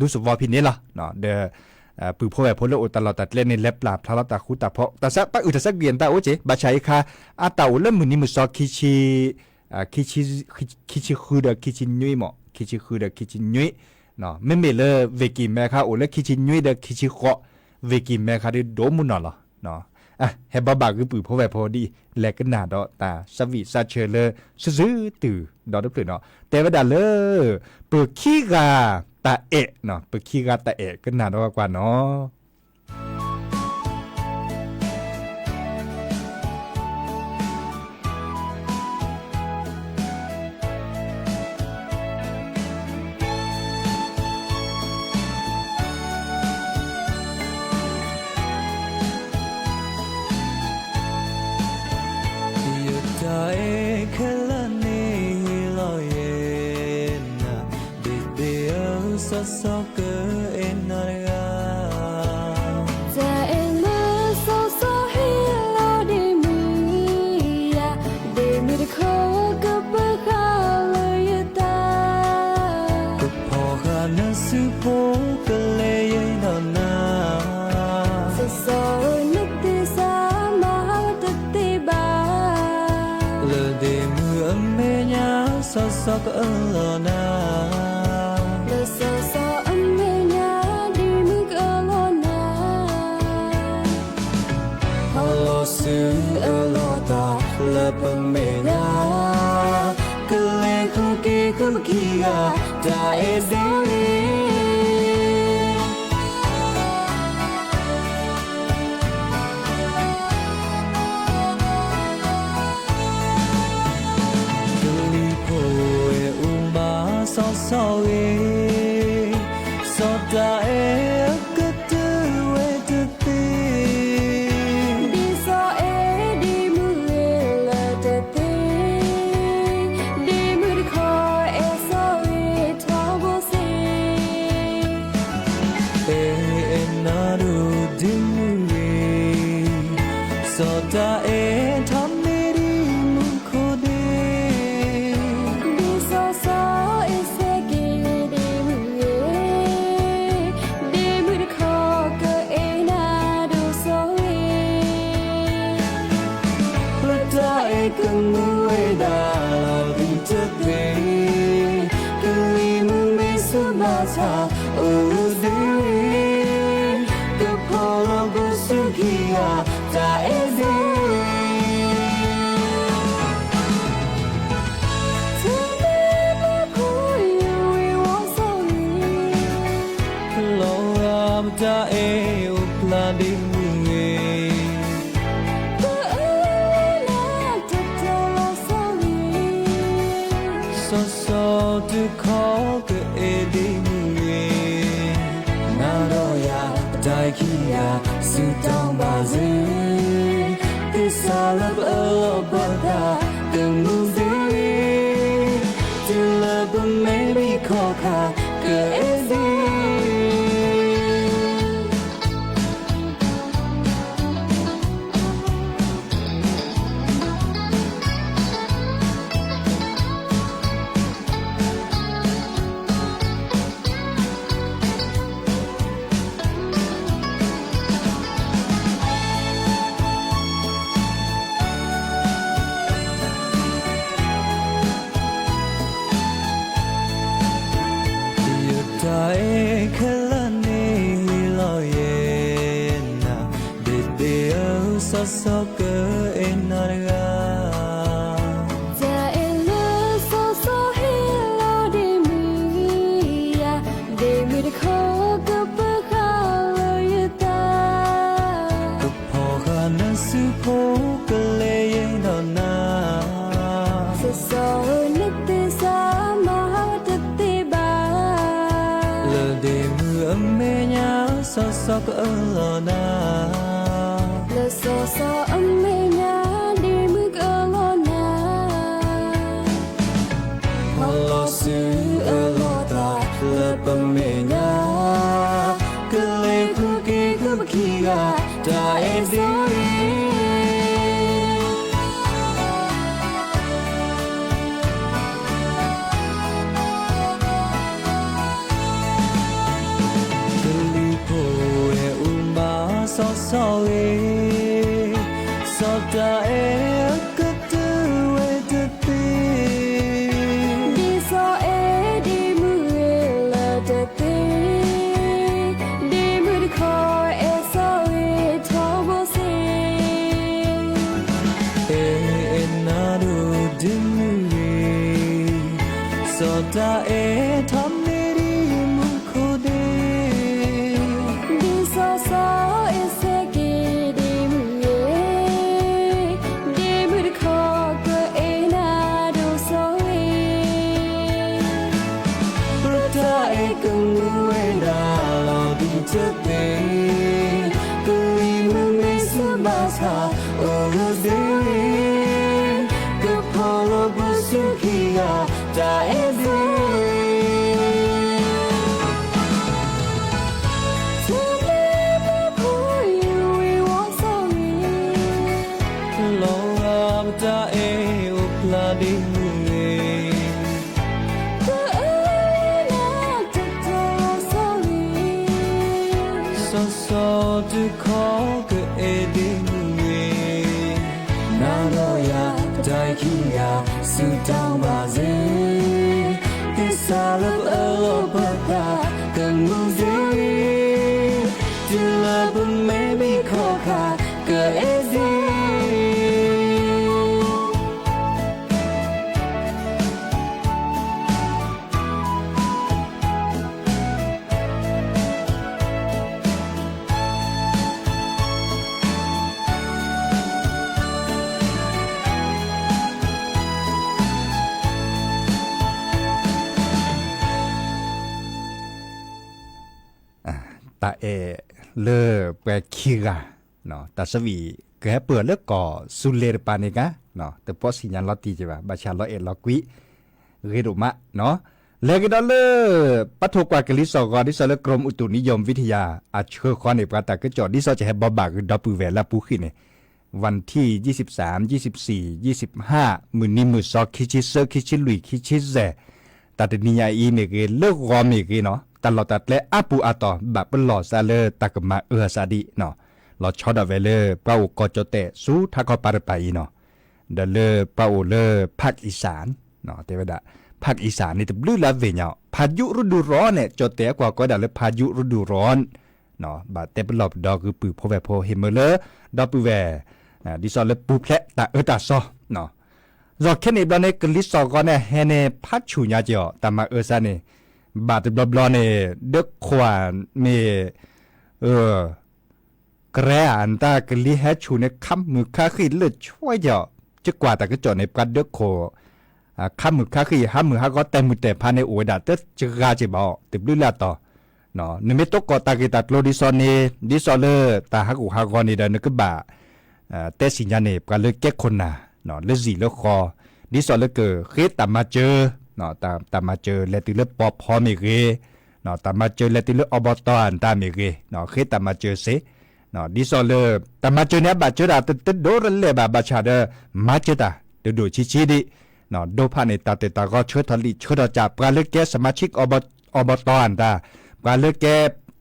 ဒူသဝီဖဲန့ၣ်လီၤ, ဒီး ပုၢ်ဖိဝဲၢ်ဖိလၢအိၣ်တၢ်လီၢ်တၢ်ကျဲန့ၣ် လဲၤပျၢ်ဖျါလီၤတၢ်ဃူတၢ်ဖိး တၢ်ဆါပၢ်အုၣ်တၢ်ဆါကွံာ်အတၢ်အိၣ်က့ၢ် ဘၣ်ဆၣ်အံၤခါ အတၢ်အိၣ်လၢမုၢ်နံၤမုၢ်စီၤခံဆံ ခံဆံဃုဒီးခံဆံနွံမး ခံဆံဃုဒီးခံဆံနွံ, မ့မ့ၢ်လၢဝ့ၢ်ကံၢ်မဲခါအိၣ်လၢခံဆံနွံဒီးခံဆံဃိး, ဝ့ၢ်ကံၢ်မဲခါဒုးဒိၣ်မုၢ်နီၢ်လီၤ. ဟဲဘီဘၣ်ဂ့ၤပုၢ်ဖိဝဲၢ်ဖိဒ်အံၤ လဲၤကနၣ်ဒီးတၢ်သးဝံၣ်သးဆၢလၢ စုစုတုၤဒီးတဖျၢၣ်နီၤ တဲဝဲဒၣ်လၢ ပခံဂၤတၢ်အဲၣ်, ပခံဂၤတၢ်အဲၣ်ကနၣ်ဒီးကွၢ်နီၤ. ယတၢ်အဲၣ်ခဲလၢာ်န့ၣ်ဟ့ၣ်လီၤယဲနၤ, ဒ့ဒ့ဧၢ စီၤစီၤကအဲၣ်နၤတဂၤ တၢ်အဲၣ်လၢစီၤစီၤဟ့ၣ်လီၤဒ့မုၣ်ယၤ, ဒ့မုၣ်တခီကပၢၤဃာ်လၢယသး, ကဖီၣ်ဃာ်နစုဖိကလဲၤယံၤဒီးနၤ, စီၤစီၤဧၢ နသ့စၢ်မၤတသ့ဘၣ်, လၢဒ့မုၣ်အမဲာ်ညါ စီၤစီၤကအၢၣ်လီၤနၤ, လၢစီၤစီၤအမဲာ်ညါ ဒ့မုၣ်ကအၢၣ်လီၤနၤ ဟါလီၤစုအၢၣ်လီၤသးလၢပမဲာ်ညါ, ကလဲၤဃုက့ၤဃုပခံဂၤ တၢ်အဲၣ်ဒိၣ်န့ၣ် ကလံၤဖိဝဲအိၣ်မးစီၤစီၤဂ့ၤ, စီၤတၢ်အဲၣ်အကတၢၢ်ဝဲတသ့, ဒ်စီၤအဲၣ်ဒ့မုၣ်ဂ့ၤလၢတသ့, ဒ့မုၣ်တခီအဲၣ်စီၤဂ့ၤထီဘိစ့ၢ် အဲၣ်အဲၣ်နၤဒိၣ်ဒ့မုၣ်ဂ့ၤ, စီၤတၢ်အဲၣ်ထီၣ်န့ၢ်ဒ့မုၣ်ခိၣ်ဒ့, ဒ်စီၤစီၤအဲၣ်ဆဲးက့ၤဒ့မုၣ်ဂ့ၤ, ဒ့မုၣ်တခီကအဲၣ်နၤဒိၣ်စီၤဂ့ၤ ပတၢ်အဲၣ်ကမုာ်ဝဲဒၣ်လီၤသုတသ့, ကလံၤမုၢ်မ့ၢ်ဆူးဘၣ်ဆၣ် အိၣ်ဒ့ဝဲ, ကဖီၣ်လီၤဘၣ်ဆူခံဂၤ တၢ်အဲၣ်ဒိၣ် ထူမ့ၢ်မူခိၣ်ယဝံၤဝီၤစီၤဂ့ၤ, လီၤဂာ်ပတၢ်အဲၣ်အိၣ်ဖျါဒ့မုၣ်ဂ့ၤ, ပအၢဝဲနၤတတီၤလီၤစီၤဂ့ၤ စီၤစီၤတခီကအဲၣ်ဒ့မုၣ်ဂ့ၤ, နၤဒီးယၤတၢ်အဲၣ်ခံဂၤ ဆူတောင်းပန်စေ, သစ္စာလၢပအၢၣ်လီၤပသး ကမူၣ်စ့ၢ်ဂ့ၤ, တုၤလၢပမဲာ်ဘံၣ်ခီၣ်ခါ ကအဲၣ်စ့ၢ်ဂ့ၤ. ယတၢ်အဲၣ်ခဲလၢာ်န့ၣ်ဟ့ၣ်လီၤယဲနၤ, ဒ့ဒ့ဧၢ စီၤစီၤကအဲၣ်နၤတဂၤ တၢ်အဲၣ်လၢစီၤစီၤဟ့ၣ်လီၤဒ့မုၣ်ယၤ, ဒ့မုၣ်တခီကပၢၤဃာ်လၢယသး, ကဖီၣ်ဃာ်နစုဖိ ကလဲၤယဲဒီးနၤ, စီၤစီၤဧၢ နသ့စၢ်မၤတသ့ဘၣ်, လၢဒ့မုၣ်အမဲာ်ညါ စီၤစီၤကအၢၣ်လီၤနၤ, လၢစီၤစီၤအမဲာ်ညါ ဒ့မုၣ်ကအၢၣ်လီၤနၤ, ဖီၣ်လီၤစုအၢၣ်လီၤသးလၢပမဲာ်ညါ, ကလဲၤဃုာ်က့ၤဃုာ်ပခံဂၤ တၢ်အဲၣ်ဒ့ ကလုၢ်ဖိအဲၣ်အူမးစီၤစီၤဂ့ၤ, စီၤတၢ်အဲၣ်အကတၢၢ်ဝဲတသ့, ဒ်စီၤအဲၣ်ဒ့မုၣ်ဂ့ၤလၢတသ့, ဒ့မုၣ်တခီအဲၣ်စီၤဂ့ၤထီဘိစ့ၢ်, အဲၣ်အဲၣ်နၤဒိၣ်ဒ့မုၣ်ဂ့ၤ, စီၤတၢ်အဲၣ်ထီၣ်န့ၢ်ဒ့မုၣ်ခိၣ်ဒ့ ဒ်စီၤစီၤအဲၣ်ဆဲးက့ၤဒ့မုၣ်ဂ့ၤ, ဒ့မုၣ်တခီကအဲၣ်နၤဒိၣ်စီၤဂ့ၤ, ပတၢ်အဲၣ်ကမူဝဲဒၣ်လီၤဒ်တသ့, ကလံၤမုၢ်မ့ၢ်ဆူးဘၣ်ဆၣ် အိၣ်ဂၢၢ်စ့ၢ်ဂ့ၤ, ကဖီၣ်လီၤပစုခံဂၤ တၢ်အဲၣ်ဒ့ လီၤဂာ်ပတၢ်အဲၣ်အိၣ်ဖျါဒ့မုၣ်ဂ့ၤ, တၢ်အဲၣ်နၤတတီၤစီၤဂ့ၤ, စီၤစီၤတခီကအဲၣ်ဒ့မုၣ်ဂ့ၤ, နၤဒီးယၤတၢ်အဲၣ်ခံဂၤ ဆူတောင်းပန်စေ, သစ္စာလၢပအၢၣ်လီၤပသး ကမူၣ်စ့ၢ်ဂ့ၤ, တုၤလၢပမဲာ်ဘံၣ်ခီၣ်ခါ ကအဲၣ်စ့ၢ်ဂ့ၤ. တၢ်အဲၣ်လၢပှၤခံဂၤ, တၢ်ဆၢဝံၤ ကဟဲပၢၢ်လၢကီၢ်စူၤလဲၤတပၤန့ၣ်ကါ, တပိာ်ဆံညါလီၤတံၢ်က့ၤဘၣ်, ဘၣ်ဆၣ်လီၤအဲၣ်လီၤကွံ ဂ့ၤဒိၣ်မး, လဲၤကဒီးလၢ ပထိၣ်ကွၢ်ကလံၤစိးဂီၤ ဒ်သိးလၢ กรมอุตุนิยมวิทยา အဆှၢဃီန့ၣ် ပှၤတၢ်ကစီၣ် ဒ်သိးကဟဲဘိးဘၣ်ကဒီပုၢ်ဝဲၢ်လၢအပူၤဃံန့ၣ်, วันที่ยี่สิบสาม ยี่สิบสี่ ยี่สิบห้า မုၢ်နံၤမုၢ်စီ ခံဆံသၢ ခံဆံလွံၢ် ခံဆံယဲၢ်, တၢ်တနံၤညါအံၤမ့ၢ်ဂ့ၤ လၢဂီၤမ့ၢ်ဂ့ၤနီၤ တၢ်လီၢ်တၢ်ကျဲအါပူၤအါတီၤ ဘၣ်ပလီၢ်စးလၢတၢ်ကမၤအၢစးဒံး, လီၤဆီဒၣ်ဝဲလၢ ပှၤအိၣ်ကီၢ်ကၠီၣ်တဲၣ်ဆူထးခီပၤတပၤအံၤနီၤ, ဒီးလၢပှၤအိၣ်လၢ ภาคอีสาน တဲဝဲဒၣ် ภาคอีสาน န့ၣ်တဘျုးလၢအသ့ၣ်ညါအီၤ พายุฤดูร้อน န့ၣ် ကၠီၣ်တဲၣ်အကွၢ်ကိးဝဲဒၣ်လၢ พายุฤดูร้อน ဘၣ်တဲပလီၢ်ပဒီးဂုာ်ပုၢ်ဖိဝဲၢ်ဖိဟ့ၣ်မၢလၢ ဒီပုၢ်ဝဲၢ် ဒ်သိးလၢပူၤဖျဲးတၢ်အၢတၢ်သီ, ယီၤခဲန့ၣ်ဘျီန့ၣ် ကလံၤစိးဂီၤန့ၣ် ဟဲန့ၣ်ဖးဆူၣ်ညါက့ၤအီၤ တၢ်မၤအၢစးန့ၣ်, ဘၣ်တဘျီဘျီန့ၣ် ဒၢခိၣ်မ့ၢ် ကရဲဧါ နတၢ်ကလံၤဟဲဆူၣ်န့ၣ် ခါမုၢ်ခါဃံလၢာ်ဆွဲက့ၤအီၤ, ယကွၢ်တၢ်ကစီၣ်န့ၣ် ပှၤဒၢခိၣ် ခါမုၢ်ခါဃံ ဟါမုၢ်ဟါဂီၤ တဲာ်မုၢ်တဲာ်ဖးန့ၣ် အိၣ်ဝဲဒၣ်တစှၤက့ၤဘၣ်အီၤ တဘျုးလၢအတီၤ. နမ့ၢ်တိစၢၤတၢ်ဂ့ၢ်တၢ်ကျိၤဒ်သိးန့ၣ် ဒ်သိးလၢတၢ်ဟးဂူာ်ဟးဂီၤန့ၣ်ဒီး နကဘၣ် တဲစံၣ်ညါန့ၣ် ပှၤလၢကဲခိၣ်နၢ် လၢစံၣ်လၢဃီ ဒ်သိးလၢကဃ့တၢ်မၤစၢၤ တၢ်မၤစၢၤလဲၤတုၤလၢပီၤဖီမ့ၢ်ဂ့ၤ, တၢ်မၤစၢၤလဲၤတုၤလၢအီဘီတီၢ်အတၢ်မ့ၢ်ဂ့ၤ ဃ့တၢ်မၤစၢၤစ့ၢ် ဒ်သိးလၢ တၢ်မၤစၢၤန့ၣ် အဘၣ်စၢၤတၢ်တဒိးတလဲာ်ဘၣ် ဘၣ်ဆၣ်ဒီး မၤစၢၤတၢ်တဒိၣ်ဆံးဆံးဒံး ဒိဖးန့ၣ် တၢ်တ့ၢ်တၢ်ဂီၤ ဆၢထီၣ်လံာ်ဆၢထီၣ်ကၠၣ် ပှၤလၢကဲ สมาชิก အီဘီတီၢ်အတၢ် ပှၤလၢကဲ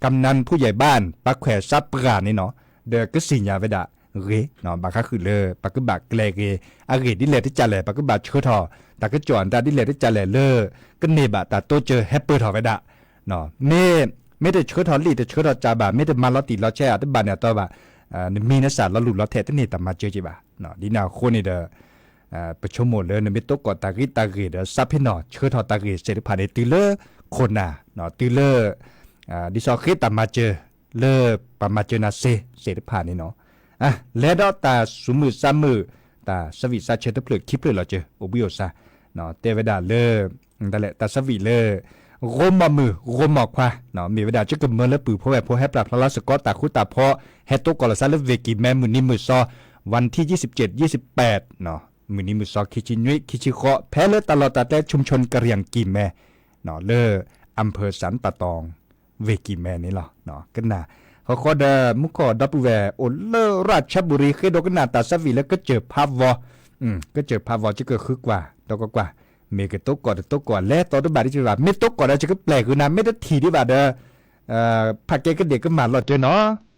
กำนันผู้ใหญ่บ้าน ပှၤခွဲးစးပှၢ်န့ၣ်နီၤ ဒီးကစံၣ်ညါဝဲဒၣ်ဂ့ၤ ဘၣ်ဃးဃုာ်လၢ ပကဘၣ်ကျဲၤဂ့ၤ အဂ့ၢ်ဒ်လဲၣ်တကၠၢ်လဲၣ် ပကဘၣ်ဆၢထီၣ် တၢ်ကစီၣ်အတၢ်ဒ်လဲၣ်တကၠၢ်လဲၣ်လၢ ကန့ၢ်ဘၣ်တၢ်တိစၢၤဟဲပၢၢ်ထီၣ်ဝဲဒၣ် မ့ၢ် မ့ၢ်တဆၢထီၣ်လံာ်တဆၢထီၣ်ကၠၣ်ဘၣ် မ့ၢ်တမၤလီၤတံၢ်လီၤဆဲးအတဘၣ်န့ၣ်အတီဘၣ် နမံၤနစၢ်လီၤလူၢ်လီၤထဲးတန့ၢ်တၢ်မၤစၢၤက့ၤဘၣ်. ဒ်န့ၣ်အဃိန့ၣ်ဒီး ပဆိကမိၣ်လၢနမ့ၢ်တိစၢၤတၢ်ဂ့ၢ်တၢ်ဂ့ၢ်ဒီး စးဖ့နီၣ် ဆၢထီၣ်တၢ်ဂ့ၢ်စ့ၢ်တဖၣ်န့ၣ် တုၤလၢခိၣ်နၢ် တုၤလၢ ဒ်သိးဃ့တၢ်မၤစၢၤ လၢပှၤမၤစၢၤနၤစ့ၢ် စ့ၢ်တဖၣ်န့ၣ်နီၤ လဲၤဒီးတၢ်ဆူးမုၢ်ဆါမုၢ် တၢ်ဆၢဝံၣ်ဆါဆၢတဖျၢၣ်ခံဖျၢၣ်လီၤစၢၤ အိၣ်ဘှံးအိၣ်စါ တဲဝဲဒၣ်လၢ တၢ်ဆၢဝံၣ်လၢ ဂိမီၢ်မုၢ်ဂိမီၢ်ခွါ မ့ၢ်ဝဲဒၣ်ကကမၢလၢပုၢ်ဖိဝဲၢ်ဖိဟဲပျၢ်ဖျါလီၤစ့ၢ်ကီးတၢ်ဃူတၢ်ဖိး ဟဲတိကိးလီၤစၢ်လၢ ဝ့ၢ်ကံၢ်မဲ မုၢ်နံၤမုၢ်စီ วันที่ยี่สิบเจ็ด ยี่สิบแปด မုၢ်နံၤမုၢ်စီ ခံဆံနွံခံဆံဃိး ဖဲလၢတၢ်လီၢ်တၢ်ကျဲ ชุมชนกะเหรี่ยงกี่แม လၢ อำเภอสันป่าตอง ဝ့ၢ်ကံၢ်မဲန့ၣ်လီၤ. ကနၣ် ဃီဃီဒီး မူခိၣ်ဒီပုၢ်ဝဲၢ်အိၣ်လၢ ราชบุรี ဃ့ဒိးကနၣ်တၢ်ဆၢဝံၣ်လၢကစၢၢ်ဖးဝီ ကစၢၢ်ဖးဝီ ယကဃုကွၢ် ဒီးကွၢ်ကွၢ် မ့ၢ်ကတိကိးတတိကိး လဲၤသီတဘၣ်ဒ်ဘၣ် မ့ၢ်တိကိးဒီး ယကပျဲၢ်ဃုာ်နၤ မ့ၢ်တထံၣ်ဒံးဘၣ်ဒီး ဖးကဲကဒ့ၣ်ကမၣ်လီၤစၢၤနီၤ.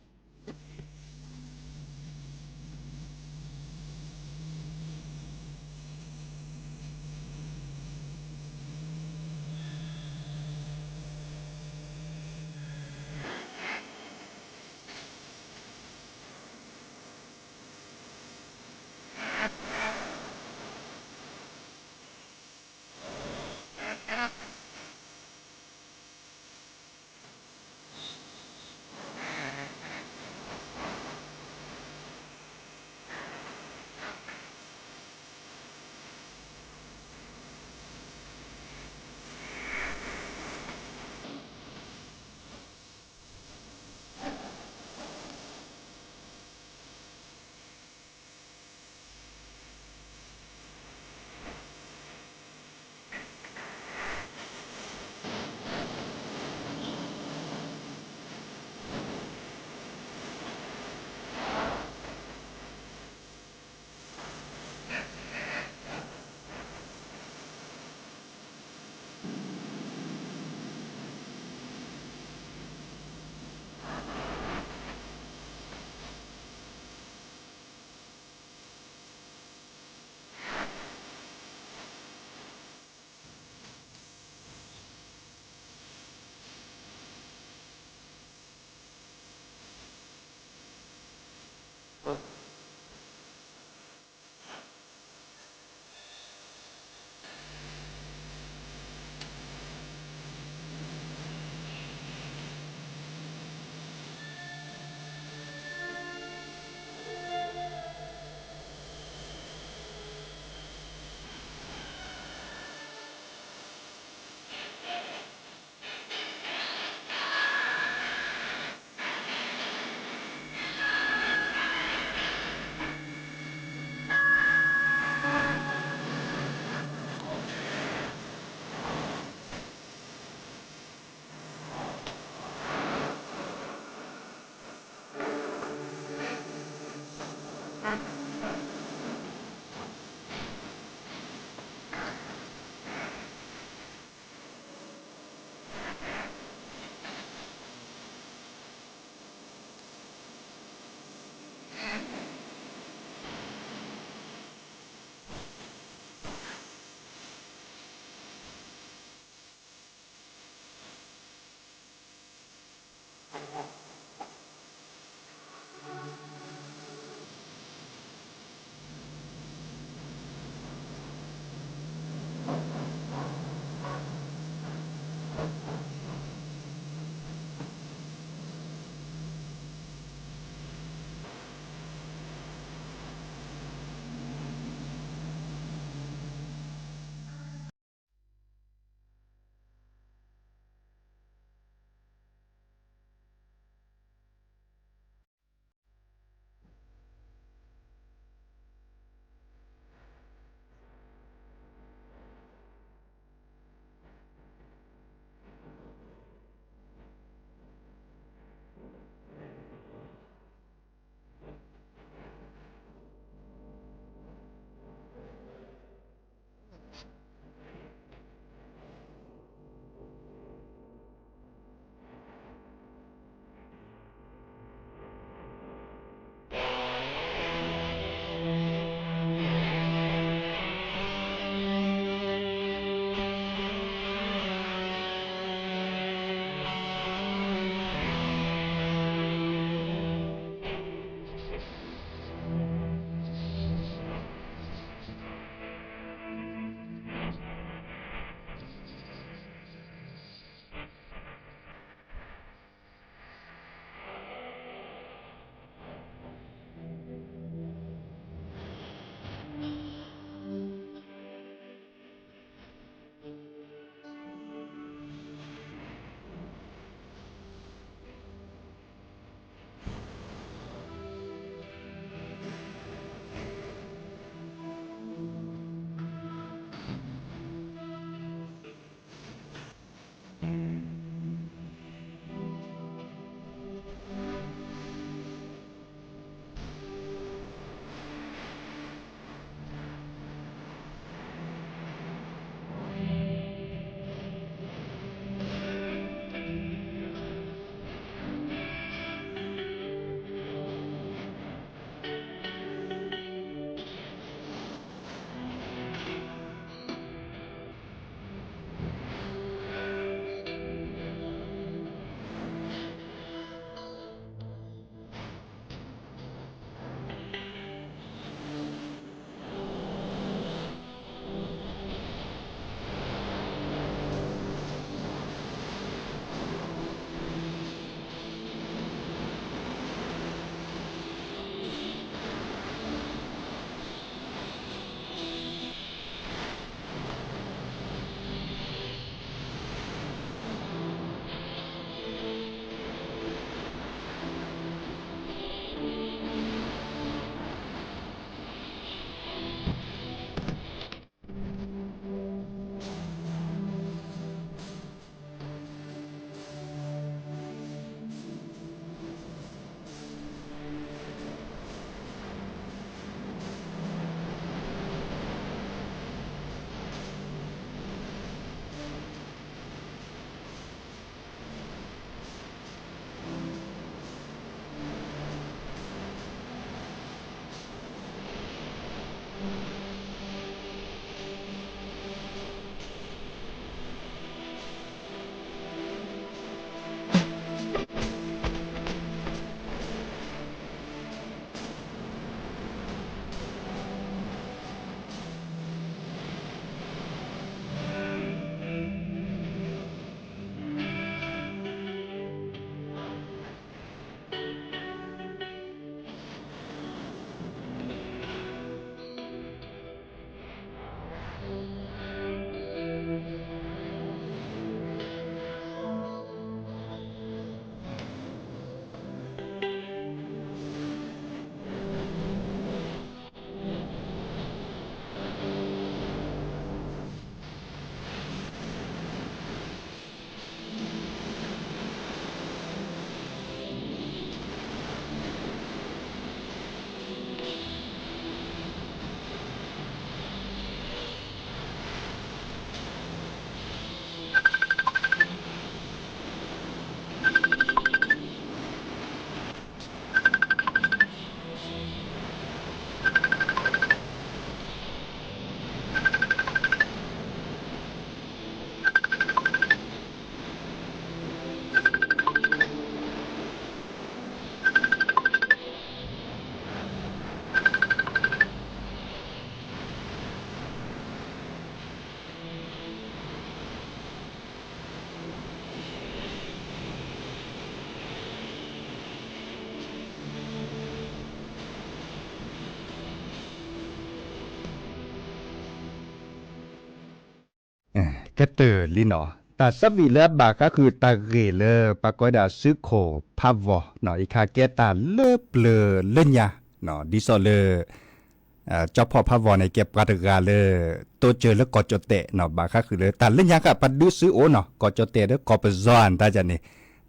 ကတၢၢ်လံနီၤ, တၢ်သးဝံၣ်လၢအဘၣ်ဃးဃုာ်တၢ်ဂ့ၢ်လၢပှၤကိးဝဲဒၣ်စုခိၣ်ဖးဝီၤနီၤ, အံၤခါကဲတၢ်လၢပျၢၤလၢညါနီၤ, ဒ်သိးလၢ ကၠီဖီၣ်ဖးဝီၤန့ၣ် ကဲပှၤတဂၤလၢ တိစၢၤလၢကီၢ်ကၠီၣ်တဲာ်နီၤ, ဘၣ်ဃးဃုာ်လၢတၢ်လၢညါဃၣ် ပှၤဒုးစုအိၣ်နီၤ, ကီၢ်ကၠီၣ်တဲာ်ဒီးကီၢ်ပယီၤအတၢ်န့ၣ်နီ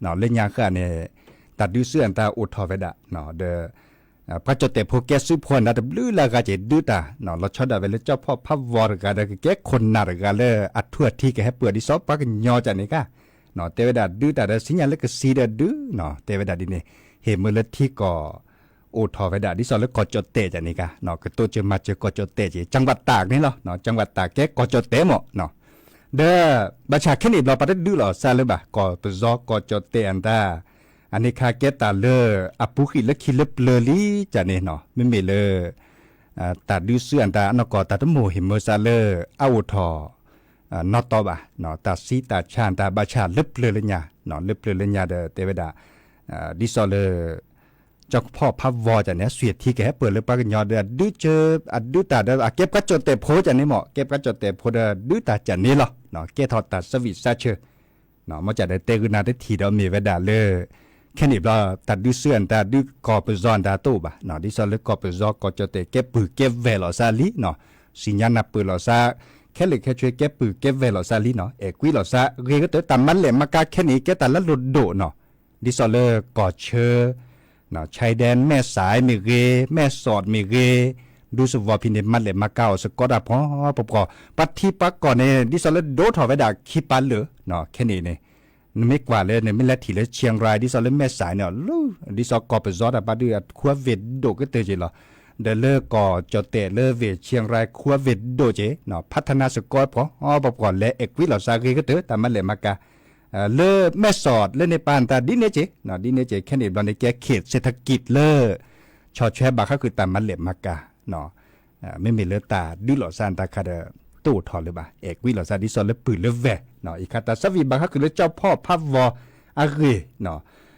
ၤ, လၢညါဃၣ်န့ၣ် တၢ်ဒုးစုအတၢ်အိၣ်ထီၣ်ဝဲဒၣ်နီၤ, ဒီး ပှၤကၠီၣ်တဲာ်ဖိကဲစုဖိအတၢ်တဘျုးလၢအဂၤက့ၤဒုးတၢ်နီၤ, လီၤဆီဒၣ်ဝဲလၢကၠီဖီၣ်ဖးဝီၤတဂၤဒီး ကကဲခိၣ်နၢ်တဂၤလၢအထူအထံးကဟဲပၢၢ်ဒ်သိးပှၤကညီကန့ၣ်ကါနီၤ, တဲဝဲဒၣ်ဒုးတၢ်ဒီးစံၣ်ညါလၢကသံဒီးဒုးနီၤ, တဲဝဲဒၣ်ဒ်န့ၣ်, ဟ့ၣ်မ့ၢ်လၢထံကီၢ် အိၣ်ထီၣ်ဝဲဒၣ်ဒ်သိးလၢကီၢ်ကၠီၣ်တဲာ်ကန့ၣ်ကါနီၤ, ကတိစၢၤမၤစၢၤကီၢ်ကၠီၣ်တဲာ်က့ၤ ကၠၣ်ဝးတၢ်န့ၣ်လီၤ, ကၠၣ်ဝးတၢ်ကဲကီၢ်ကၠီၣ်တဲာ်မ့ၢ်နီၤ, ဒီး ဘၣ်ဆၣ်ခဲန့ၣ်ဘျီ ပှၤတဒုးလိာ်သးလၢၤဘၣ် ကီၢ်ပယီၤကီၢ်ကၠီၣ်တဲာ်အတၢ်, အန့ၣ်ခါကဲတၢ်လၢ အပူၤဃံာ်လၢခံလၢပျၢၤလံကန့ၣ်နီၤ, မ့မ့ၢ်လၢ တၢ်ဒုးစုအတၢ်အနီၢ်ကီၢ် တၢ်တမိၣ်ဟ့ၣ်မ့ၢ်သးလၢ အအိၣ်ထီၣ် နီတီဘၣ်, တၢ်သံတၢ်ဆါတၢ်ဘၣ်ဆၣ်လၢပျၢၤလၢညါ, လၢပျၢၤလၢညါဒီးတဲဝဲဒၣ် ဒ်သိးလၢ ကၠီဖီၣ်ဖးဝီၤကန့ၣ် အသွံၣ်ထံကဟဲပၢၢ်လၢပှၤကညီဒီး အဒုးစၢၤ အဒုးတၢ်ဒီး အကဲပှၤကၠီၣ်တဲာ်ဖိကန့ၣ်မ့ၢ် ကဲပှၤကၠီၣ်တဲာ်ဖိဒီးဒုးတၢ်ကန့ၣ်လီၤ, ကဲထီၣ်တၢ်သးဝံၣ်သးဆၢ မ်ကဒီးတဲဂုာ်နၤတထံၣ်ဒီးမ့ၢ်ဝဲဒၣ်လၢ ခဲန့ၣ်ဘျီ တၢ်ဒုးစုအတၢ်ဒုးကီၢ်ပယီၤအတၢ်တအိၣ်ဘၣ်, ဒ်သိးလၢကီၢ်ပယီၤကီၢ်ကၠီၣ်တဲာ်ကဲပုၢ်ကဲဝဲၢ်လိာ်သးလံနီၤ, စံၣ်ညါနၢ်ပၢၢ်လိာ်သး, ခဲလၢာ်ခဲဆ့ကဲပုၢ်ကဲဝဲၢ်လိာ်သးလံနီၤ, အဲၣ်ကွံလိာ်သး ဂ့ၤကတၢၢ် တၢ်မၤလဲၢ်မၤကၤခဲန့ၣ် ကဲတၢ်လၢလိၣ်ဒိၣ်နီၤ, ဒ်သိးလၢကီၢ်ဆၢ ชายแดน မဲၢ်စဲးမ့ၢ်ဂ့ၤ, မဲၢ်ဆီးမ့ၢ်ဂ့ၤ, ဒူသဝီဖဲန့ၣ် မၤလဲၢ်မၤကၤအီၤစ့ၢ်ကီးတၢ်ဖီပှီၢ်, ပှၤထံပှၤကီၢ်န့ၣ် ဒ်သိးလၢဒိၣ်ထီၣ်ဝဲဒၣ်ခံပၤလၢာ်နီၤ, ခဲန့ၣ်န့ၣ် နမ့ၢ်ကွၢ်လၢ နမ့ၢ်လဲၤထံၣ်လၢ เชียงราย ဒ်သိးလၢမဲၢ်စဲးန့ၣ် လၢ ဒ်သိးကီၢ်ပယီၤတၢ်ပာ်ဒုးအခိၣ်အဝ့ၢ်ဒိၣ်ကတၢၢ်က့ၤလီၤ, ဒီးလၢကီၢ်ကၠီၣ်တဲာ်လၢဝ့ၢ် เชียงราย ခိၣ်အဝ့ၢ်ဒိၣ်က့ၤနီၤ, ဖးထနါစ့ၢ်ကီးဖီပှီၢ် ပှၤလဲၤအဲၣ်ကွံလိာ်သးဂ့ၤကတၢၢ် တၢ်မၤလဲၢ်မၤကၤ လၢမဲၢ်ဆီးလၢန့ၣ်ပၢ်တၢ်ဒ်န့ၣ်က့ၤ, ဒ်န့ၣ်က့ၤ ခဲန့ၣ်ဘျီန့ၣ် ကဲ เขตเศรษฐกิจ လၢ ဆီၣ်ထွဲဘၣ်ဃးဃုာ်တၢ်မၤလဲၢ်မၤကၤ မ့မ့ၢ်လၢတၢ်ဒုးလိာ်သးတၢ်ခါဒီး တအိၣ်ထီၣ်လၢၤဘၣ်, အဲၣ်ကွံလိာ်သးဒ်သိးလၢပုၢ်လၢဝဲၢ်, အံၤခါတၢ်သးဝံၣ်ဘၣ်ဃးဃုာ်လၢကၠီဖီၣ်ဖးဝီၤ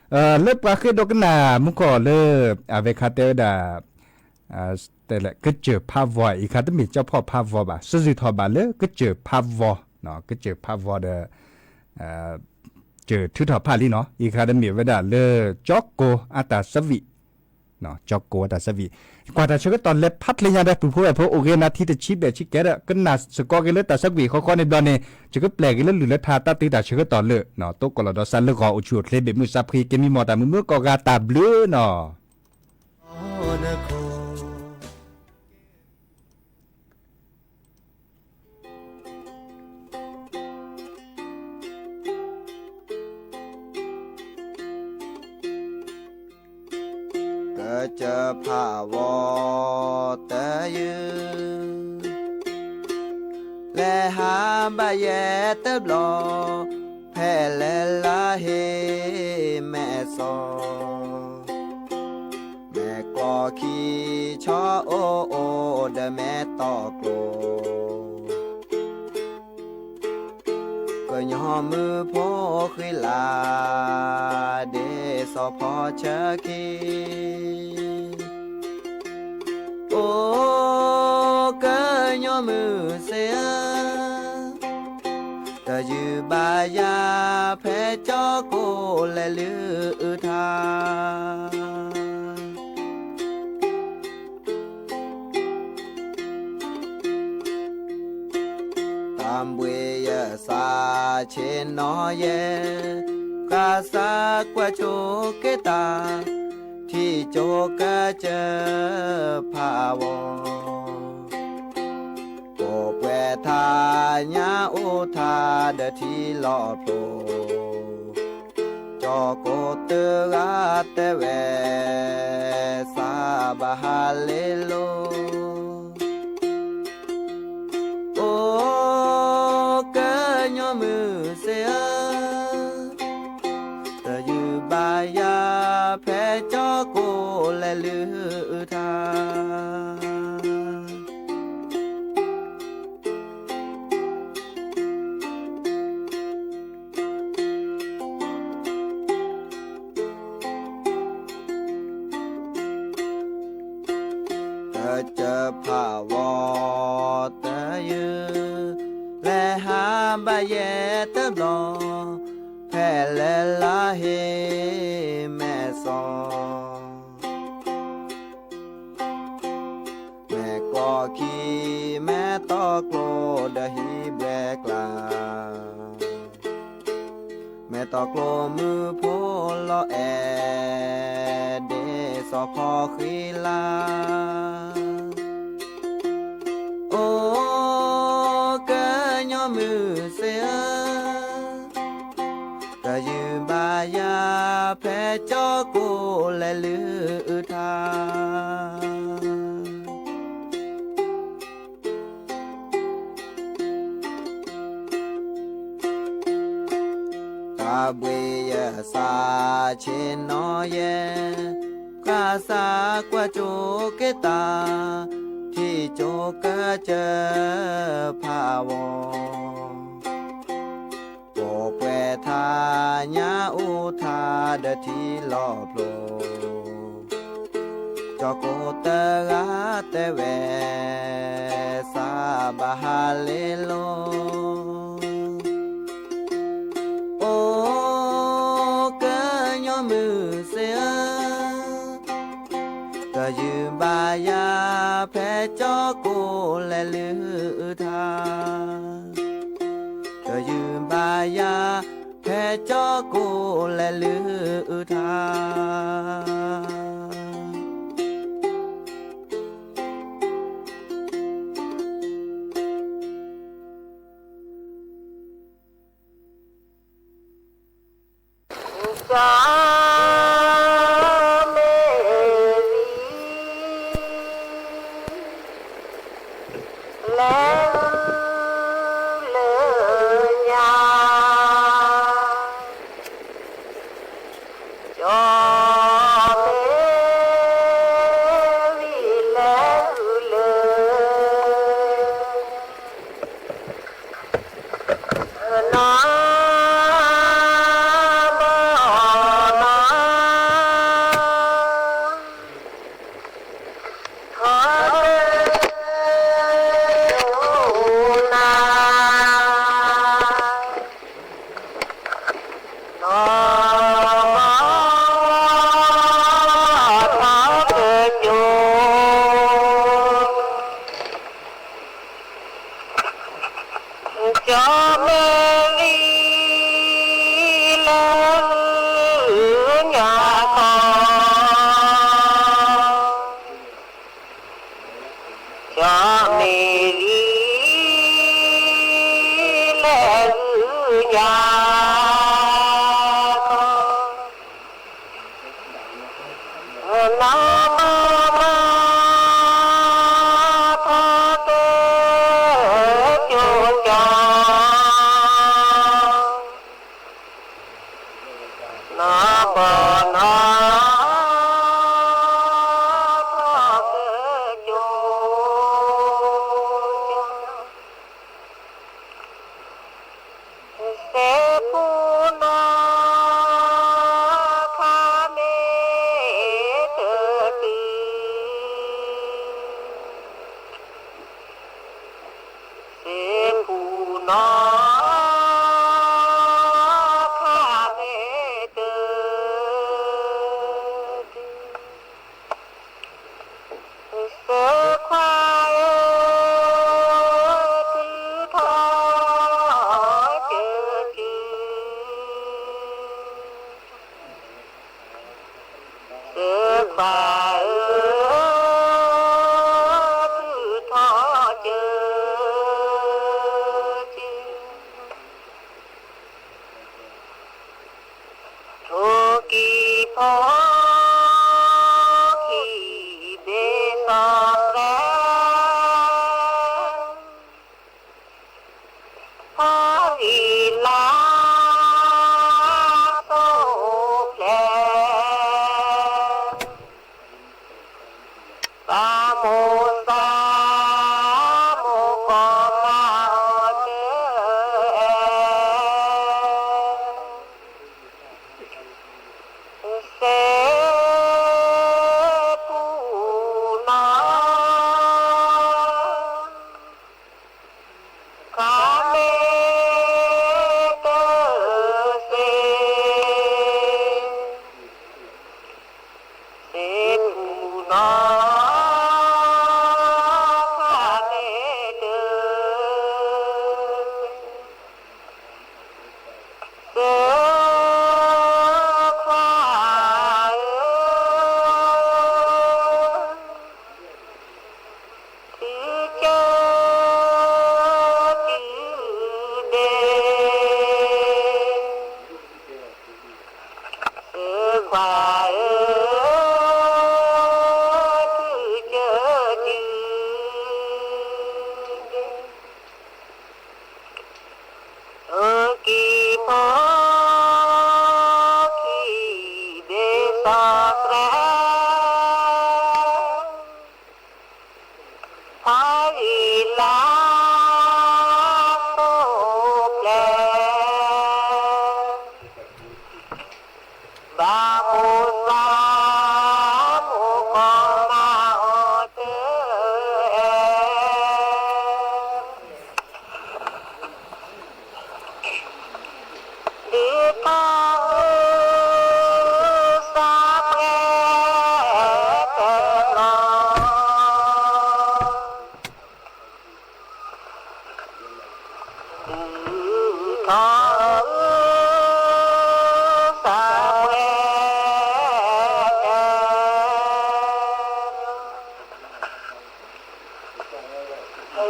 အဂ့ၢ်, လၢပှၤဃ့ဒိကနၣ်မူကီၢ်လၢ အဝဲခါတဲဝဲဒၣ် တဲလဲၣ် ကစၢၢ်ဖးဝီၤ အံၤခါတမ့ၢ်ကၠီဖီၣ်ဖးဝီၤဘၣ်, စၢ်စံၣ်ထီၣ်ဘၣ်လၢကစၢၢ်ဖးဝီၤ, ကစၢၢ်ဖးဝီၤဒီး စၢၢ်ထုးထီၣ်ဖးလံနီၤ, အံၤခါတမ့ၢ်ဝဲဒၣ်လၢ ကၠီကိအတၢ်သးဝံၣ်, ကၠီကိအတၢ်သးဝံၣ်, ကွၢ်တၢ်ဆၢကတီၢ်လဲၤဖးတ့ၢ်ညါဒီး ပုၢ်ဖိဝဲၢ်ဖိအိၣ်ဂ့ၤနၤထံတဆံဘျဲၣ်ဆံကဲဒီး ကနၣ်စ့ၢ်ကီးက့ၤလၢတၢ်သးဝံၣ်ဃီဃီန့ၣ်ဘျီန့ၣ် ယကပျဲၢ်က့ၤလၢလုၢ်လၢထါတၢ်တုၤတၢ်ဆၢကတီၢ်လၢ တိကိးလီၤဒီးသးလၢဂီၤအိၣ်ဆူၣ်အိၣ်ချ့ဘ့ၣ်မုၢ်သးဖှံ ကမံမီၢ်တၢ်မုာ်မုာ်ကိးဂၤတၢ်ဘျုးနီၤ. ကစၢၢ်ဖးဝီၤတယုၢ် လဲၤဟးဘၣ်ယဲၢ်တဘျီ ဖဲလဲၤလၢဟ့ၣ်မဲၢ်ဆီး မဲၢ်ကျီခံဆီအိၣ်အိၣ်ဒီးမဲၢ်တီၢ်ကျိၤ ကညီမုၣ်ဖိဃံလၤ ဒ်သိးဖီဆၢခံ အိၣ်ကညီမုၣ်စ့ၢ်ဧၢ, တယုၢ်ဘၣ်ယၤဖဲကၠီကိးလဲၤလုၢ်အုၣ်ထါ တၢ်ဘှ့ၣ်ယသးဆ့ၣ်နီၤယဲၢ်, ဃၣ်သးကွၢ်ဆိက့ၤတၢ် ထံၣ်ကၠိကစၢၢ်ဖးဝီၤ, ကိးပှဲၤထါညါအိၣ်ထါဒီးထံလီၤဖျိ, ကၠီကိးတဂၤတဲဝဲ သးဘၣ်ဟးလ့လိၤ အိၣ်ကညီမုၣ်စ့ၢ်ဧၢ, တယုၢ်ဘၣ်ယၤဖဲကၠီကိးလဲၤလုၢ်အုၣ်ထါ. ကစၢၢ်ဖးဝီၤတယုၢ် လဲၤဟး ဘၣ်ယဲၢ်တဘျီ, ဖဲလၢလါဟ့မဲာ်စီၤ, မဲာ်ကီၢ်ခံ မဲာ်တီကျိဒီးဟံၣ်ဘှဲကျါ, မဲာ်တီကျိမုၢ်ဖိလီၤအဲၣ် ဒ်စီၤခီဃံလၤ, အိ ကညီမုၢ်စ့ၢ်ဧၢ, ကယုၢ်ဘၣ်ယၤ ဖဲကၠီကိးလဲၤလုၢ်အုးထါ တၢ်ဘှ့ၣ်ယစၢ်ဆ့ၣ်နီၤယဲၢ်, ဃၣ်စၢ်ကွၢ်ကၠိက့ၤတၢ်, ထံၣ်ကၠိကစၢၢ်ဖးဝီၤ, ပိာ်ပှဲၤထါညါအိၣ်ထါဒီးထံလီၤဖျိ, ကၠီကိးတဂၤတဲဝဲ စၢ်ဘၣ်ဟးလ့လိၤ, အိ ကညီမုၢ်စ့ၢ်ဧၢ, ကယုၢ်ဘၣ်ယၤ ဖဲကၠီကိးလဲၤလုၢ်အုးထါ, ကယုၢ်ဘၣ်ယၤ ဖဲကၠီကိးလဲၤလုၢ်အုးထါ. ကၠီမ့ၢ်ဝံၤ လဲၤလုၢ်လၢညါ, ကၠီမ့ၢ်ဝံၤလဲၤလုၢ်လၢ နီၢ်ဘီနီၢ် ထီၣ်ကၠိနၤ, နီၢ်ဘီထီၣ်ကၠိ ကၠီမ့ၢ်ဝံၤလဲၤလုၢ်ညါခီ, ကၠီမ့ၢ်ဝံၤလဲၤလုၢ်ညါခီ, နီၢ်ဘီနီၢ် ထီၣ်ကၠိကၠီ, နီၢ်ဘီနီၢ် ထီၣ်ကၠိကၠီ, စ့ပူၤနီၢ် ခါမ့ၢ်တတုၤ, စ့ပူၤနီၢ် ခါမ့ၢ်တတုၤ, စ့ခွါဧၢ ထုးထီၣ်ကၠိကၠီ, စ့ခွါဧၢ ထုးထီၣ်ကၠိကၠီ, ထိၣ်ကံၢ်ဖိခံဘ့ၣ်စီၤသဲး, ဖီဂံၢ်လၤစိၤဖျဲး, ဘၣ်မိၢ်သးမိၢ်ကီၢ်မၤအီၤတအဲၣ်, စ့ပူၤနီၢ် ခါမ့ၢ် စးပှဲၤတဲလီၤ ဒုးထီၣ်အုး စးပှဲၤ ကၠ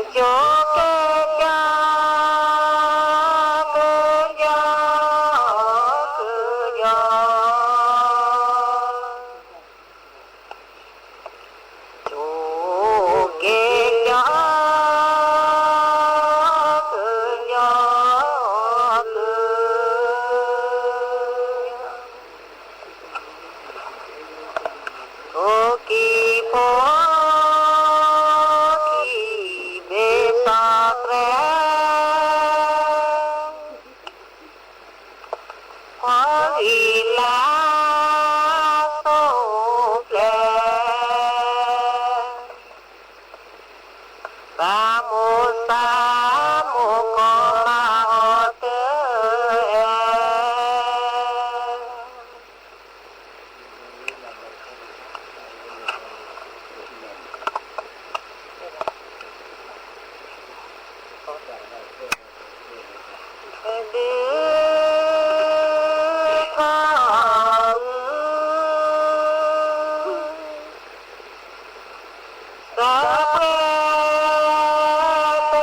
ိကဲကၠီ ကၠီ ကၠီ ကၠိကဲကၠီ ကၠီ ကၠီ အိၣ်ကံၢ်ဖိခံ ဘ့ၣ်စီၤတြဲၤ ဖီဂံၢ်လၤစိၣ်ဖျဲး သးမိၢ်သးမိၢ်ကီၢ်မၤအီၤတအဲၣ် ဒုး ထီၣ်အုး စးပှဲၤ တဲလ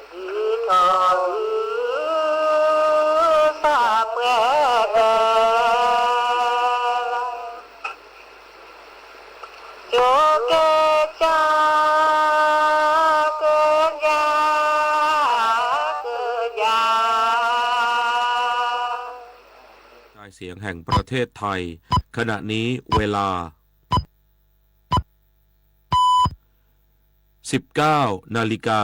ီၤ ဒုးထီၣ်အုး စးပှဲၤတဲလီၤ ကၠိကဲကၠီ ကၠီ ကၠီ กระจายเสียงแห่งประเทศไทย ขณะนี้เวลา สิบเก้านาฬิกา